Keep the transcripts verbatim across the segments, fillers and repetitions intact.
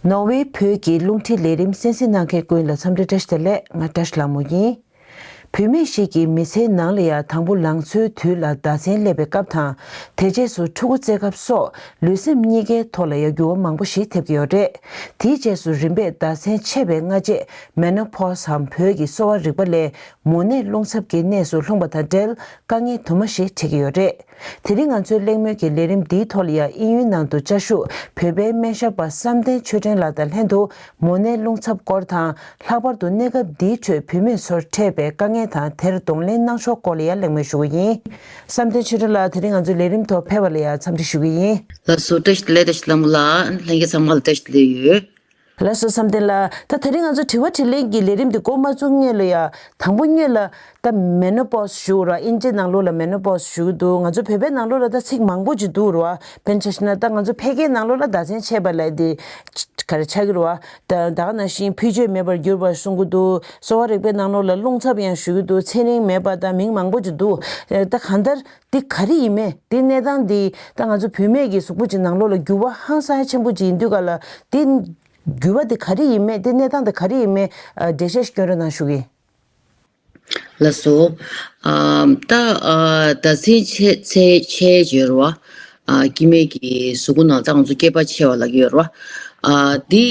ནོར་ཝེ་བོད་ཀྱི་རླུང་འཕྲིན་ལས་རིམ་གསན་གཟིགས་གནང་མཁན་ཀུན་ལ་འཚམས་འདྲི་བཀྲ་ཤིས་བདེ་ལེགས། ང་བཀྲ་ཤིས་ལྷ་མོ་ཡིན། བུད་མེད་ཞིག་གིས་མི་ཚེའི་ནང་ལ་ཡང་དང་པོ་ལང་ཚོའི་དུས་ལ་ཟླ་མཚན་སླེབས་པའི་སྐབས་དང་། དེ་རྗེས་སུ་ཕྲུ་གུ་བཙའ་སྐབས་སོགས་ལུས་སེམས་གཉིས་ཀའི་ཐོག་ལ་ཡང་འགྱུར་བ་མང་པོ་ཞིག་ཐེབས་ཀྱི་ཡོད་རེད། དེའི་རྗེས་སུ་རིམ་པས་ཟླ་མཚན་ཆད་པའི་སྔ་རྗེས་མེ་ནོ་པོ་སི་འམ་བོད་ཀྱི་གསོ་བ་རིག་པ་ལས་མོ་ནད་རླུང་འཚབ་ཀྱི་གནས་སུ་ལྷུང་བ་དང་འབྲེལ་དཀའ་ངལ་དུ་མ་ཞིག་འཕྲད་ཀྱི་ཡོད་རེད། དེ་རིང་ང་ཚོའི་གླེང་མོལ་གྱི་ལས་རིམ་འདིའི་ཐོག་ལ་ཡང་དབྱིན་ཡུལ་ནང་དུ་བཅའ་བཞུགས་བོད་པའི་སྨན་ཞབས་པ་བསམ་གཏན་ཆོས་སྒྲོན་ལགས་དང་ལྷན་དུ་མོ་ནད་རླུང་འཚབ་སྐོར་དང་། ལྷག་པར་དུ་གནས་སྐབས་འདིའི་ཁྲོད་བུད་མེད་ཚོར་འཕྲད་པའི་དཀའ་ངལ་དང་དེར་གདོང་ལེན་གནང་ཕྱོགས་སྐོར་ལ་ཡང་གླེང་མོལ་ཞུ་གི་ཡིན། བསམ་གཏན་ཆོས་སྒྲོན་ལགས། དེ་རིང་ང་ཚོའི་ལས་རིམ་ཐོག་ཕེབས་པ་ལ་ཡང་འཚམས་འདྲི་ཞུ་གི་ཡིན། ལགས་སོ། བཀྲ་ཤིས་བདེ་ལེགས། བཀྲ་ཤིས་ལྷ་མོ་ལགས། ལྷན་རྒྱས་ཚང་མ་ལ་བཀྲ་ཤིས་བདེ་ལེགས་ཡོད། ལགས་སོ། བསམ་གཏན་ལགས། ད་དེ་རིང་ང་ཚོ་དྲི་བ་དྲིས་ལན་གྱི་ལས་རིམ་འདི་འགོ་མ་བཙུགས་སྔོན་ལ་ཡང་དང་པོ་སྔོན་ལ་ད་མེ་ནོ་པོ་སི་ཞུ་ར། དབྱིན་ཇི་ནང་ལོགས་ལ་མེ་ནོ་པོ་སི་ཞུ་གི་འདུག་ང་ཚོ་བོད་པའི་ནང་ལོགས་ལ་ད་ཚིག་མང་པོ་ཅིག་འདུག་ར། དཔེར་ན་ཆ་བཞག་ན་ད་ང་ཚོ་ཕལ་སྐད་ནང་ལོགས་ལ་ཟླ་མཚན་ཆད་པ་ལབ་དེ་ག་རེ་ཆགས་ཀྱི་རེད་བ། ད་ད་ག་ནང་བཞིན་ཕུལ་བྱུང་མེད་པར་གྱུར་པ་གསུང་གི་འདུག་གསོ་བ་རིག་པའི་ནང་ལོགས་ལ་རླུང་འཚབ་ཡང་ཞུ་གི་འདུག་ཚེ་རིང་མེད་པ་དང་མིང་མང་པོ་ཅིག་འདུག་ད་གང་ལྟར་འདི་ག་རེ་ཡིན་མེད། འདི་གནས་སྟངས་འདི་ད་ང་ཚོ་བུད་མེད་ཀྱི་གཟུགས་པོ་ཅིག་ནང་ལོགས་ལ་འགྱུར་བ་ཧང་སང་ཆེན་པོ་ཅིག་ཡིན་དུས་ག་ལ་འདི་འགྱུར་བ་འདི་ག་རེ་ཡིན་མེད། འདི་གནས་སྟངས་འདི་ག་རེ་ཡིན་མེད། ཨ། འགྲེལ་བཤད་ཞིག་སྐྱོན་རོགས་གནང་ཞུ་གི། ལགས་སོ། ཨ། ད་ཨ་ཟླ་མཚན་ཆད་ཆད་ཆད་ཡོད་རེད་བ། ཨ། སྐྱེ་དམན་གྱི་གཟུགས་པོ་ནང་ད་ང་ཚོ་སྐྱེས་པ་ཆད་པ་ལབ་ཀྱི་ཡོད་རེད་བ། ཨ། འདི་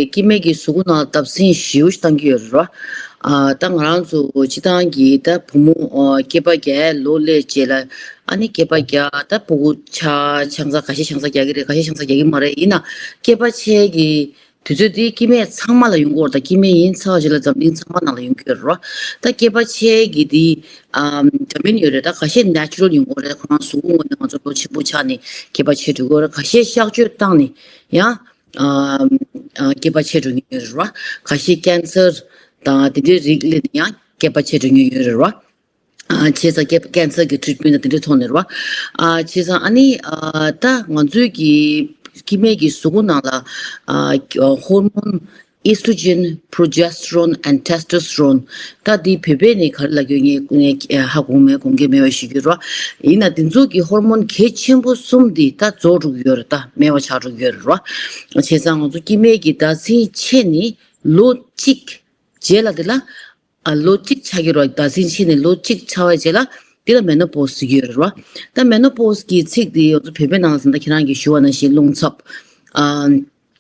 སྐྱེ་དམན་གྱི་གཟུགས་པོ་ནང་ཟླ་མཚན་ཞེ་པོ་ཞིག་བཏང་གི་ཡོད་རེད་བ། ཨ། ད་ང་རང་ཚོ་སྤྱིར་བཏང་གི་ད་བུ་མོ་ཨ་སྐྱེས་པ་བརྒྱབ་ལོ་སླེབས་རྗེས་ལ་ཨ་ནི་སྐྱེས་པ་བརྒྱབ། ད་སྤུ་གུ་ཆགས། ཆང་ས་ཁ་ཤས་ཆང་ས་རྒྱག་གི་རེད། ཁ་ཤས་ཆང་ས་རྒྱག་གི་མ་རེད། ཡིན་ན་སྐྱེས་པ་ཆད་ཀྱི་དུས་ཚོད་དེ་སྐྱེ་དམན་ཚང་མ་ལ་ཡོང་གི་ཡོད་རེད། ད་སྐྱེ་དམན་ཡིན་ཚར་རྗེས་ལ་འཛམ་གླིང་ཚང་མ་ནང་ལ་ཡོང་གི་ཡོད་རེད་བ། ད་སྐྱེས་པ་ཆད་ཀྱི་དེ་ཨམ་འདྲ་མིན་ཡོད་རེད། ད་ཁ་ཤས་ནེ་ཅུ་རལ་ཡོང་གི་ཡོད་རེད། ཁོ་རང་གཟུགས་པོ་ངོས་ནས་ང་ཚོ་ལོ་ཆེན་པོ་ཆགས་ནས་སྐྱེས་པ་ཆད་འགྲོ་གི་ཡོད་རེད། ཁ་ཤས་གཤག་བཅོས་བཏང་ནས་ཡང་ཨམ་ཨ་སྐྱེས་པ་ཆད་འགྲོ་མཁན་ཡོད་རེད་བ། ཁ་ཤས་ཀེན་སར་དང་དེ་འདྲའི་རིགས་སླེབས་ནས་ཡང་སྐྱེས་པ་ཆད་འགྲོ་མཁན་ཡོད་རེད་བ། ཨ། བྱས་ཙང་ཀེ་ཀེན་སར་གྱི་ཊི་རིཊ་མེན་ཊི་དང་དེ་འདྲའི་ཐོག་ནས་རེད་བ། ཨ། བྱས་ཙང་ཨ་ནི་ཨ་ད་ང་ཚོའི་གི་སྐྱེ་དམན་གྱི་གཟུགས་པོ་ནང་ལ་ཨ་ཧོར་མོན་ཨེ་སི་ཊྲོ་ཇེན། པྲོ་ཇེ་སི་ཊོ་རོན། ཨེན་ཌི་ཊེ་སི་ཊོ་རོན། ད་འདི་བོད་པས་ནི་ག་རེ་ལབ་ཀྱི་ཡོད་ངས་ངས་ཧ་གོ་མེད། དགོངས་འགལ་མེད་པ་ཞུ་རྒྱུ་རེད་བ། ཡིན་ན་འདི་ཚོ་གི་ཧོར་མོན་གལ་ཆེན་པོ་གསུམ་འདི་ད་རྫོགས་འགྲོ་གི་ཡོད་རེད། ད་མེད་པ་ཆགས་འགྲོ་གི་ཡོད་རེད་བ། བྱས་ཙང་ང་ཚོ་སྐྱེ་དམན་གྱི་ཟླ་མཚན་ཆད་ནས་ལོ་གཅིག་རྗེས་ལ་དེ་ལ། ཨ། ལོ་གཅིག་ཆགས་ཀྱི་རེད་བ། ཟླ་མཚན་ཆད་ནས་ལོ་གཅིག་ཆགས་པའི་རྗེས་ལ་དེ་ལ་མེ་ནོ་པོ་སི་ཟེར་གྱི་ཡོད་རེད་བ། ད་མེ་ནོ་པོ་སི་གི་ཚིག་དེ་ང་ཚོ་བོད་པའི་ནང་ལ་ཟེར་ན་ཁྱེད་རང་གིས་ཞུ་བ་ནང་བཞིན་རླུང་འཚབ། ཨ།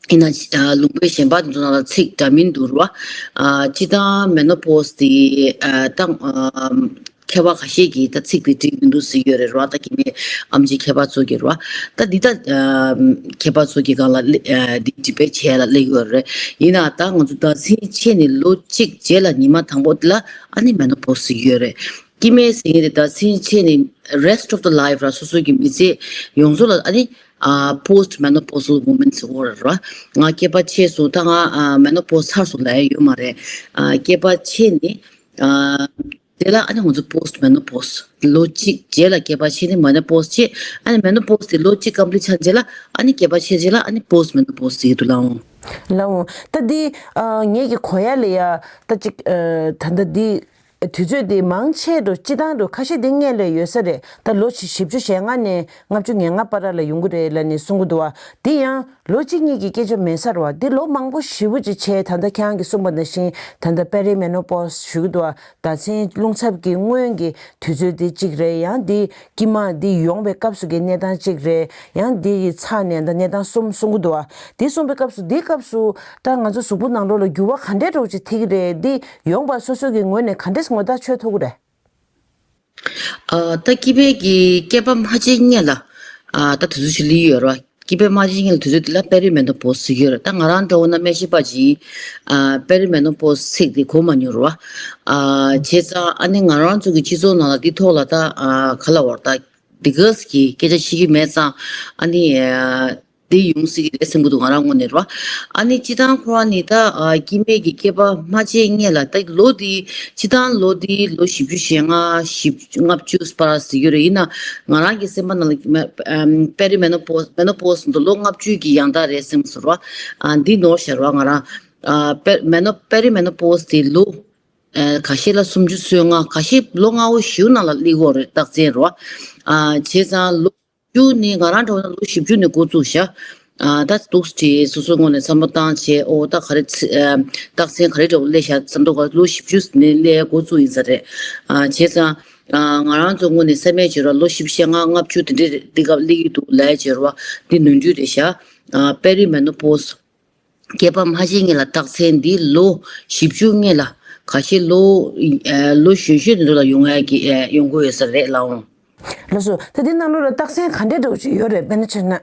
ཡིན་ན་ཨ་ལུང་པའི་གཞན་པ་དེ་ཚོ་ནང་ལ་ཚིག་འདྲ་མིན་འདུག་རེད་བ། ཨ། སྤྱིར་བཏང་མེ་ནོ་པོ་སི་དེ་ཨ་ད་ཨ་མཁས་པ་ཁ་ཤས་ཀྱིས་ད་ཚིག་དེ་འགྲིག་མི་འདུག་ཟེར་གྱི་ཡོད་རེད་བ། ད་སྐྱེ་དམན་ཨེམ་ཆི་མཁས་པ་ཚོ་གིས་རེད་བ། ད་འདི་ད་ཨ་མཁས་པ་ཚོ་གི་སྒང་ལ་སླེ་ཨ་འདི་ཌི་བེཊ་བྱས་ལ་སླེབས་ཡོད་རེད། ཡིན་ན་ད་ང་ཚོ་ཟླ་མཚན་ཆད་ནས་ལོ་གཅིག་རྗེས་ལ་ཉི་མ་དང་པོ་དེ་ལ་ཨ་ནི་མེ་ནོ་པོ་སི་ཟེར་གྱི་ཡོད་རེད། སྐྱེ་དམན་ཟེར་མཁན་དེ་ཟླ་མཚན་ཆད་ནས་རེ་སི་ཊི་ཨོཕ་ཌི་ལའིཕ་ར། སོ་སོ་གི་མི་ཚེ་ཡོངས་རྫོགས་ལ་ཨ་ནི་ཨ་པོ་སི་ཊི་མེ་ནོ་པོ་སལ་ཝུ་མེན་ཟེར་གྱི་ཡོད་རེད་བ། ང་སྐྱེས་པ་ཆད་སོང་། ད་ང་ཨ་མེ་ནོ་པོ་སི་ཚར་སོང་ལབ་ཡ་ཡོད་མ་རེད། ཨ་སྐྱེས་པ་ཆད་ནས་ཨ་དེ་ལ་ཨ་ནི་ང་ཚོ་པོ་སི་ཊི་མེ་ནོ་པོ་སི། ལོ་གཅིག་རྗེས་ལ་སྐྱེས་པ་ཆད་ནས་མེ་ནོ་པོ་སི་བྱས། ཨ་ནི་མེ་ནོ་པོ་སི་དེ་ལོ་གཅིག་ཀམ་པི་ལིཊ་ཆགས་རྗེས་ལ་ཨ་ནི་སྐྱེས་པ་ཆད་རྗེས་ལ་ཨ་ནི་པོ་སི་ཊི་མེ་ནོ་པོ་སི་ཟེར་གྱི་འདུག་ལགས་འོང་། ལགས་འོང་། ད་འདི་ཨ་ངེད་ཀྱི་གོ་ཡ་ལ་ཡ་ད་ཅིག་ཨ་ད་ལྟ་འདི་དུས་ཚོད་འདི་མང་ཆེ་འགྲོ་སྤྱི་བཏང་འགྲོ་ཁ་ཤས་འདི་སྔོན་ལ་ཡོད་ས་རེད། ད་ལོ་བཞི་བཅུ་ཞེ་ལྔ་ནས་ལྔ་བཅུ་ང་ལྔ་བར་ལ་ཡོང་གི་རེད་ལབ་ནས་གསུང་གི་འདུག་བ། འདི་ཡང་ལོ་གཅིག་གཉིས་ཀྱི་སྐད་ཆ་མེད་ས་རེད་བ། འདི་ལོ་མང་པོ་ཞེ་པོ་ཅིག་བྱས། ད་ལྟ་ཁྱེད་རང་གིས་གསུངས་པ་ནང་བཞིན་ད་ལྟ་པེ་རི་མེ་ནོ་པོ་སི་ཞུ་གི་འདུག་བ། ཟླ་མཚན་རླུང་འཚབ་ཀྱི་སྔོན་གྱི་དུས་ཚོད་འདི་གཅིག་རེད། ཡང་འདི་སྐྱེས་དམན་འདི་ཡོང་བའི་སྐབས་སུ་གི་གནས་སྟངས་གཅིག་རེད། ཡང་འདི་ཡི་ཚར་ནས་ད་གནས་སྟངས་གསུམ་གསུང་གི་འདུག་བ། འདི་གསུངས་པའི་སྐབས་སུ་འདིའི་སྐབས་སུ་ད་ང་ཚོ་གཟུགས་པོ་ནང་ལོགས་ལ་འགྱུར་བ་ག་འདྲའི་འདྲ་བོ་ཅིག་ཐེབས་ཀྱི་རེད། འདི་ཡོང་བ་སོ་སོ་གི་ངོས་ནས་ག་འདྲས་ངོ་ཐག་ཆོད་ཐུབ་ཀྱི་རེད། ཨ་ད་སྐྱེས་དམན་གྱི་སྐྱེས་པ་མ་བྱས་སྔོན་ལ་ཨ་ད་དུས་ཚོད་ཅིག་སླེབས་ཡོད་རེད་བ། སྐྱེས་པ་མ་བྱས་སྔོན་ལ་དུས་ཚོད་དེ་ལ་པེ་རི་མེ་ནོ་པོ་སི་ཟེར་གྱི་ཡོད་རེད། ད་ང་རང་འདྲ་བོ་ན་སྨན་ཞིབ་པ་ཅིག་ཡིན། ཨ་པེ་རི་མེ་ནོ་པོ་སི་ཚིག་དེ་གོ་མ་མྱོང་རེད་བ། ཨ་བྱས་ཙང་ཨ་ནི་ང་རང་ཚོ་གི་སྤྱི་ཚོགས་ནང་ལ་འདི་ཐོག་ལ་ད་ཨ་ག་ལབ་དགོས་རེད། ད་འདི་གས་ཀྱི་སྐད་ཆ་བཤད་ཀྱི་མེད་ཙང་ཨ་ནི་ཨ་འདི་ཡོང་སྲིད་ཀྱི་རེད་བསམ་གྱི་འདུག་ང་རང་ངོས་ནས་རེད་བ། ཨ་ནི་སྤྱིར་བཏང་ཁོ་རང་ནི་ད་ཨ་སྐྱེས་དམན་གྱི་སྐྱེས་པ་མ་བྱས་སྔོན་ལ་ད་ལོ་འདི་སྤྱིར་བཏང་ལོ་འདི་ལོ་བཞི་བཅུ་ཞེ་ལྔ་བཞི་བཅུ་ལྔ་བཅུ་བར་ཟེར་གྱི་རེད། ཡིན་ན་ང་རང་གི་སེམས་པ་ནང་ལ་མེ་ཨམ་པེ་རི་མེ་ནོ་པོ་སི། མེ་ནོ་པོ་སི་འདི་ལོ་ལྔ་བཅུ་གི་ཡང་ཟླ་རེད་བསམ་སོང་རེད་བ། ཨ་འདི་ནོར་ཤག་རེད་བ། ང་རང་ཨ་པེ་མེ་ནོ་པེ་རི་མེ་ནོ་པོ་སི་དེ་ལོ་ཨ་ཁ་ཤས་ལ་སུམ་ཅུ་སོ་ལྔ། ཁ་ཤས་ལོ་ལྔ་པོ་བཞི་པོ་ནང་ལ་སླེབས་ཀྱི་ཡོད་རེད། རྟགས་མཚན་རེད་བ། ཨ་བྱས་ཙང་ལོ་བཅུ་ནི་ང་རང་འདྲ་བོ་ན་ལོ་བཞི་བཅུ་ནས་འགོ་བཙུགས་ཤག་ཨ་ད་འདུག་སེ་སོ་སོའི་ངོས་ནས་བསམ་བློ་བཏང་བྱས། ཨོ་ད་ག་རེ་ཚི་ཨ་རྟགས་མཚན་ག་རེ་འདྲ་བོ་སླེབས་ཤག་བསམ་འདུག་ག་ལོ་བཞི་བཅུ་ནས་སླེབས་འགོ་བཙུགས་ཡིན་ས་རེད། ཨ་བྱས་ཙང་ཨ་ང་རང་ཚོའི་ངོས་ནས་བསམ་ཡས་བྱས་ར་ལོ་བཞི་བཅུ་ཞེ་ལྔ་ལྔ་བཅུ་དེ་འདྲའི་འདི་སྐབས་སླེབས་ཀྱི་འདུག་ལབ་ཡས་བྱས་ར་བ་འདི་ནོར་འཁྲུལ་རེད་ཤག་ཨ་པེ་རི་མེ་ནོ་པོ་སི། སྐྱེས་པ་མ་བྱས་སྔོན་ལ་རྟགས་མཚན་འདི་ལོ་བཞི་བཅུ་སྔོན་ལ་ཁ་ཤས་ལོ་ཨ་ལོ་གཞོན་གཞོན་དེ་ཚོ་ལ་ཡོང་ཡ་གི་ཨ་ཡོང་གི་ཡོད་ས་རེད་ལགས་འོང་། ལགས་སོ། ད་འདི་ནང་ལོགས་ལ་རྟགས་མཚན་ག་འདྲས་འདྲ་བོ་ཅིག་ཡོད་རེད། དཔེར་ན་བྱས་ན་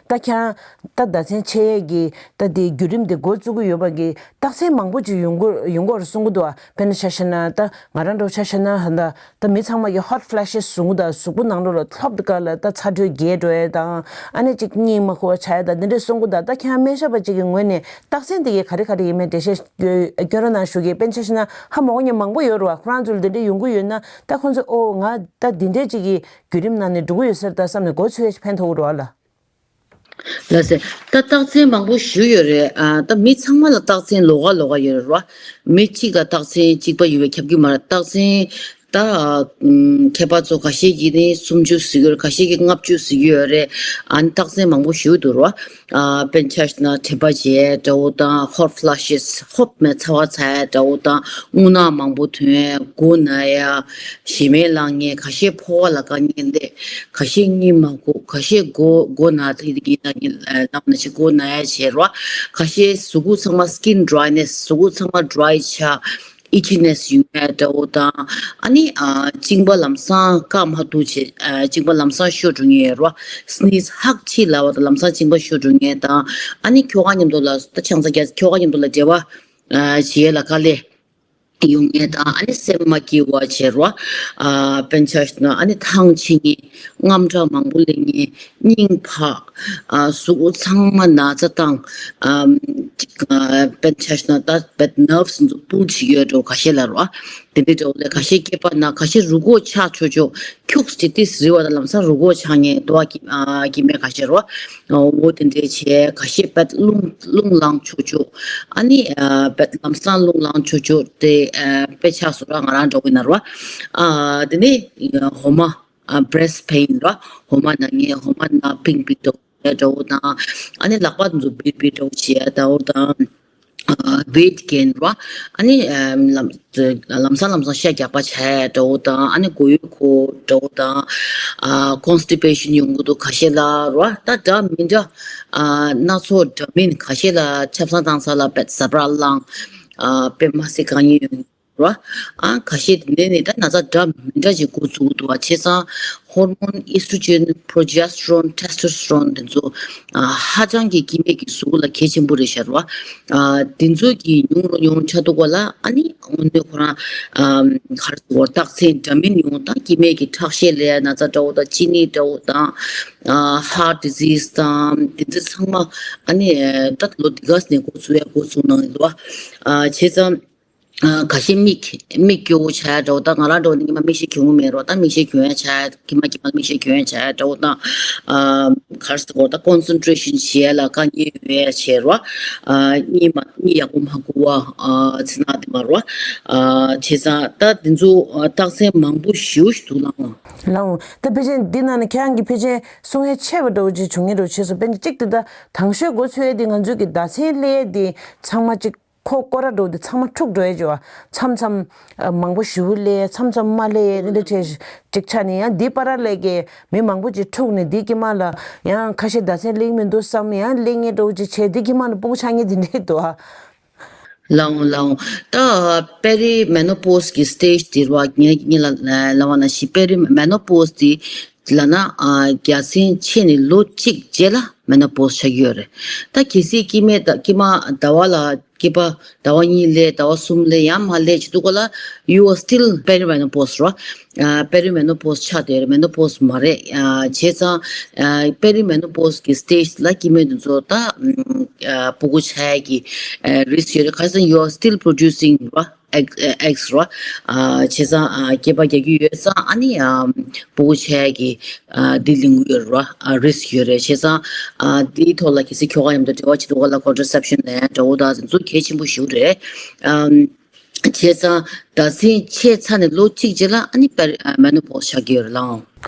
ད་ཁྱེད་རང་ད་ཟླ་མཚན་ཆད་ཡས་ཀྱི་ད་འདི་བརྒྱུད་རིམ་འདི་འགོ་བཙུགས་ཀྱི་ཡོད་པ་གི་རྟགས་མཚན་མང་པོ་ཅིག་ཡོང་གི་ཡོང་གི་ཡོད་རེད་གསུང་གི་འདུག་ཨ། དཔེར་ན་ཆ་བཞག་ན་ད་ང་རང་འདྲ་བོ་ཆ་བཞག་ན་ད། ད་མི་ཚང་མ་གི་ཧོཊ་ཕ་ལེ་ཤེས་བཟུང་གི་འདུག་སུག་པོ་ནང་ལོགས་ལ་ལྷོབ་དཀར་ལ་ད་ཚ་དྲོད་རྒྱས་འགྲོ་ཡས་དང་། ཨ་ནི་ཅིག་གཉིད་མ་ཁུག་པ་ཆགས་ཡས་དང་འདི་འདྲས་གསུང་གི་འདུག་ད་ཁྱེད་རང་སྨན་ཞབས་པ་ཅིག་གི་ངོས་ནས་རྟགས་མཚན་འདི་གའི་ག་རེ་ག་རེ་ཡིན་མིན་འགྲེལ་བཤད་སྐྱོན་རོགས་གནང་ཞུ་གི། དཔེར་ན་ཆ་བཞག་ན་ཧ་མ་གོ་མཁན་མང་པོ་ཡོད་རེད་བ། ཁོ་རང་ཚོ་ལ་འདི་འདྲས་ཡོང་གི་ཡོད་ན་ད་ཁོང་ཚོ་ཨོ་ང་ད་འདི་འདྲས་ཅིག་གི་བརྒྱུད་རིམ་ནང་ནས་འགྲོ་གི་ཡོད་ས་རེད་ད་བསམ་ནས་འགོ་ཚུགས་ཡས་ཕན་ཐོགས་ཀྱི་རེད་བ་ལ། ལགས་སེ། ད་རྟགས་མཚན་མང་པོ་ཞིག་ཡོད་རེད། ཨ་ད་མི་ཚང་མ་ལ་རྟགས་མཚན་ལོགས་ཀ་ལོགས་ཀ་ཡོད་རེད་ར། མི་གཅིག་ལ་རྟགས་མཚན་གཅིག་པ་ཡོད་པས་ཁྱབ་ཀྱི་མ་རེད། རྟགས་མཚན་ད་ཨ་མཁས་པ་ཚོ་ཁ་ཤས་ཀྱིས་ནི་སུམ་ཅུ་ཟེར་གྱི་ཡོད་རེད། ཁ་ཤས་ཀྱིས་ལྔ་བཅུ་ཟེར་གྱི་ཡོད་རེད། ཨ་ནི་རྟགས་མཚན་མང་པོ་ཞིག་འདུག་ར། ཨ་དཔེར་ན་ཆ་བཞག་ན་དྲན་པ་བརྗེད་འདྲ་བོ་དང་ཧོཊ་ཕ་ལེ་ཤེས་ཧོབ་མེད་ཚ་བ་ཚ་ཡ་འདྲ་བོ་དང་རྔུལ་ནག་མང་པོ་ཐོན་ཡ་མགོ་ན་ཡ་ཞེ་མེར་ལངས་མཁན་ཁ་ཤས་ཕོ་བ་ལ་དཀའ་ངལ་སླེབས། ཁ་ཤས་གཉིད་མ་ཁུག་ཁ་ཤས་མགོ་མགོ་ན་ཚ་ཡི་གི་ན་གི་ལམ་ན་ཆེ་མགོ་ན་ཡ་བྱེད་རོ། ཁ་ཤས་གཟུགས་པོ་ཚང་མ་སི་ཀིན་ཌི་རའི་ནེ་སི་གཟུགས་པོ་ཚང་མ་ཌི་རའི་ཆགས་ཨི་ཆི་ནེ་སི་ཡོང་ཡ་འདྲ་བོ་དང་། ཨ་ནི་ཨ་གཅིན་པ་ལམ་སང་བཀག་མ་ཐུབ་བྱེད། ཨ་གཅིན་པ་ལམ་སང་ཤོར་འགྲོ་མཁན་ཡོད་རོ། སི་ནི་སི་ཧག་ཆི་ལབ་པ་དང་ལམ་སང་གཅིན་པ་ཤོར་འགྲོ་མཁན་དང་། ཨ་ནི་ཁྱོ་ག་མཉམ་དུ་ལ་ད་ཆང་ས་རྒྱག་ཁྱོ་ག་མཉམ་དུ་ལ་འབྲེལ་བ་ཨ་བྱེད་ཡ་ལ་དཀའ་ལས། ཡོང་ངེས་དང་། ཨ་ནི་སེམས་མ་སྐྱིད་པ་བྱེད་རོ། ཨ་དཔེར་ན་ཆ་བཞག་ན་ཨ་ནི་ཐང་ཆད་མཁན། དངངས་སྐྲག་མང་པོ་སླེབས་མཁན། སྙིང་འཕར། ཨ་གཟུགས་པོ་ཚང་མ་ན་ཚ་བཏང་། ཨ་ཅིག་ཨ་དཔེར་ན་ཆ་བཞག་ན་ད་དཔེ་ནར་བསི་ཚོ་པུལ་བྱེད་ཀྱི་ཡོད་འགྲོ་ཁ་ཤས་ལ་རོ། དེ་འདྲའི་འདྲ་བོ་ལས་ཁ་ཤས་སྐེད་པ་ན། ཁ་ཤས་རུས་ཁོག་ཆག་ཆོག་ཆོག་ཁྱུག་ཅིག་ཏིས་རིལ་བ་དང་ལམ་སང་རུས་ཁོག་ཆག་མཁན་དུ་བ་སྐྱེ་ཨ་སྐྱེ་མཁན་ཁ་ཤས་རོ། འོ་དེ་འདྲའི་བྱས་ཁ་ཤས་དཔེ་རླུང་རླུང་ལངས་ཆོག་ཆོག་ཨ་ནི་ཨ་དཔེ་ལམ་སང་རླུང་ལངས་ཆོག་ཆོག་དེ་ཨ་དཔེ་ཆགས་སོང་ར། ང་རང་འདྲ་བོ་ཡིན་ན་རོ། ཨ་དེ་ནས་ཨ་འོ་མ་ཨ་breast pain་རོ། འོ་མ་ན་མཁན། འོ་མ་ན་པིང་པིང་འདྲ་བོ་འདྲ་བོ་དང་། ཨ་ནི་ལག་པ་འདི་ཚོ་བིར་བིར་འདྲ་བོ་བྱེད་ཡ་འདྲ་བོ་དང་། ཨ་weight gain་རོ། ཨ་ནི་ཨ་ལམ་ལམ་སང་ལམ་སང་ཤ་རྒྱགས་པ་ཆགས་ཡ་འདྲ་བོ་དང་། ཨ་ནི་མགོ་ཡུ་འཁོར་འདྲ་བོ་དང་། ཨ་constipation་ཡོང་གི་འདུག་ཁ་ཤས་ལ་རོ། ད་འདྲ་མི་འདྲ་ཨ་སྣ་ཚོགས་འདྲ་མིན་ཁ་ཤས་ལ་ཆབ་གསང་བཏང་ས་ལ་དཔེ་ཟ་འཕྲུག་ལངས། ཨ་དཔེ་མ་སྲིད་དཀའ་ངལ་ཡོང་། རོ། ཨ་ཁ་ཤས་དེ་ནས་ནི་ད་ན་ཚ་འདྲ་མི་འདྲ་ཅིག་འགོ་བཙུགས་འདུག་བ། བྱས་ཙང་ཧོར་མོན་ཨེ་སི་ཊྲོ་ཇེན་པྲོ་ཇེ་སི་ཊོ་རོན་ཊེ་སི་ཊོ་སི་ཊོ་རོན་དེ་ཚོ་ཨ་ཧ་ཅང་གི་སྐྱེ་དམན་གྱི་གཟུགས་ལ་གལ་ཆེན་པོ་རེད་ཤག་རོ། ཨ་དེ་ཚོ་གི་ཉུང་རུ་ཉུང་རུ་ཆགས་འདུག་ག་ལ། ཨ་ནི་དངོས་གནས་ཁོ་རང་ཨ་ག་རེ་ཟེར་དགོས་རེད། རྟགས་མཚན་འདྲ་མིན་ཡོང་དང་། སྐྱེ་དམན་གྱི་ཁྲག་ཤེད་ལ་ཡ་ན་ཚ་འདྲ་བོ་དང་། གཅིན་སྙི་འདྲ་བོ་དང་། ཨ་ཧར་ཊི་ཌི་ཟི་སི་དང་དེ་ཚོ་ཚང་མ་ཨ་ནི་ད་ལོ་འདི་ག་ནས་འགོ་ཚུགས་ཡ་འགོ་ཚུགས་གནང་ཡོད་རོ། ཨ་བྱས་ཙང་། ཨ་ཁ་ཤས་མིག་མིག་སྐྱོ་བོ་ཆགས་ཡ་འདྲ་བོ་དང་། ང་རང་འདྲ་བོ་ནི་ཉི་མ་མིག་ཤེལ་གྱོན་གྱི་མེད་རོ། ད་མིག་ཤེལ་གྱོན་ཡ་ཆགས་ཡ། ཉི་མ་ཉི་མ་མིག་ཤེལ་གྱོན་ཡ་ཆགས་ཡ་འདྲ་བོ་དང་། ཨ་ག་རེ་ཟེར་དགོས་རེད། ད་ཀོན་སེན་ཊྲེ་ཤན་བྱེད་ཡ་ལ་དཀའ་ངལ་ཡོད་ཡ་བྱས་རོ། ཨ་གཉིད་མ་གཉིད་ཡག་པོ་མ་ཁུག་པ། ཨ་ཚེར་ནག་དེ་མ་རོ། ཨ་བྱས་ཙང་ད་དེ་ཚོ་ཨ་རྟགས་མཚན་མང་པོ་ཞེ་པོ་ཞིག་འདུག་ལགས་འོང་། ལགས་འོང་། ད་ཕལ་ཆེར་འདི་ནང་ནས་ཁྱེད་རང་གིས་ཕལ་ཆེར་གསུང་ཡ་ཆེ་བ་འདྲ་བོ་ཅིག་བྱུང་ངེས་འདྲ་བོ་བྱས་སོང་། དཔེར་ན་གཅིག་དེ་ད་དང་ཤོས་འགོ་ཚུགས་ཡ་དེ་ང་ཚོའི་གི་ཟླ་མཚན་སླེབས་ཡ་དེ་ཚང་མ་གཅིག་ཁོ་སྐོར་ར་འགྲོ་དེ་ཚང་མ་འཁྲུག་འགྲོ་ཡས་ཅིག་བ། མཚམས་མཚམས་ཨ་མང་པོ་ཞེ་པོ་སླེབས། མཚམས་མཚམས་མ་སླེབས། འདི་འདྲ་བྱས་ཅིག་ཆགས་ནས། ཡང་འདི་བར་ལ་གི་མི་མང་པོ་ཅིག་འཁྲུག་ནས་འདི་དཀྱིལ་མ་ལ་ཡང་ཁ་ཤས་ཟླ་མཚན་སླེབས་མི་འདུག་བསམ། ཡང་སླེབས་མཁན་འདྲ་བོ་ཅིག་བྱས་འདི་དཀྱིལ་མ་ལ་སྤུ་གུ་ཆགས་མཁན་དེ་འདྲ་འདུག་ཨ། ལགས་འོང་། ལགས་འོང་། ད་པེ་རི་མེ་ནོ་པོ་སི་གི་སི་ཊེ་ཇི་དེ་རེད་བ། ངས་ངས་ལ་ལ་ལབ་པ་ནང་བཞིན་པེ་རི་མེ་ནོ་པོ་སི་དེ་ལབ་ན་ཨ་རྒྱལ་མཚན་ཆད་ནས་ལོ་གཅིག་རྗེས་ལ་མེ་ནོ་པོ་སི་ཆགས་ཀྱི་ཡོད་རེད། ད་གལ་སྲིད་སྐྱེ་དམན་ད་སྐྱེས་མ་ཟླ་བ་ལ་སྐྱེས་པ་ཟླ་བ་གཉིས་སླེབས། ཟླ་བ་གསུམ་སླེབས། ཡང་མ་སླེབས་བྱེད་དུས་སྐབས་ལ་you are still perimenopause རོ། ཨ་པེ་རི་མེ་ནོ་པོ་སི་ཆགས་བསྡད་རེད། མེ་ནོ་པོ་སི་མ་རེད། ཨ་བྱས་ཙང་ཨ་པེ་རི་མེ་ནོ་པོ་སི་གི་སི་ཊེ་ཇི་ལ་སྐྱེ་དམན་དེ་ཚོ་ད་ཨ་སྤུ་གུ་ཆགས་ཡ་གི་ཨ་རི་སི་ཀི་ཡོད་རེད། ག་རེ་ཟེར་ན་you are still producing རོ། ཨེག་ཨེག་སི་རོ། ཨ་བྱས་ཙང་ཨ་སྐྱེས་པ་རྒྱག་གི་ཡོད་ཙང་ཨ་ནི་ཨ་སྤུ་གུ་ཆགས་ཡ་གི་ཨ་འདི་ལེན་གི་ཡོད་རེད་རོ། ཨ་རི་སི་ཀི་ཡོད་རེད། བྱས་ཙང་ཨ་འདིའི་ཐོག་ལ་གལ་སྲིད་ཁྱོ་ག་མཉམ་དུ་འབྲེལ་བ་བྱེད་དུས་སྐབས་ལ་ཀོན་ཊྲ་སེབ་ཤན་ལེན་འདྲ་བོ་དང་དེ་ཚོ་གལ་ཆེན་པོ་ཞིག་རེད། ཨམ། བྱས་ཙང་ཟླ་ཚེས་ཆད་ཚར་ནས་ལོ་གཅིག་རྗེས་ལ་ཨ་ནི་པེ་རི་ཨ་མེ་ནོ་པོ་སི་ཆགས་ཀྱི་ཡོད་རེད་ལགས།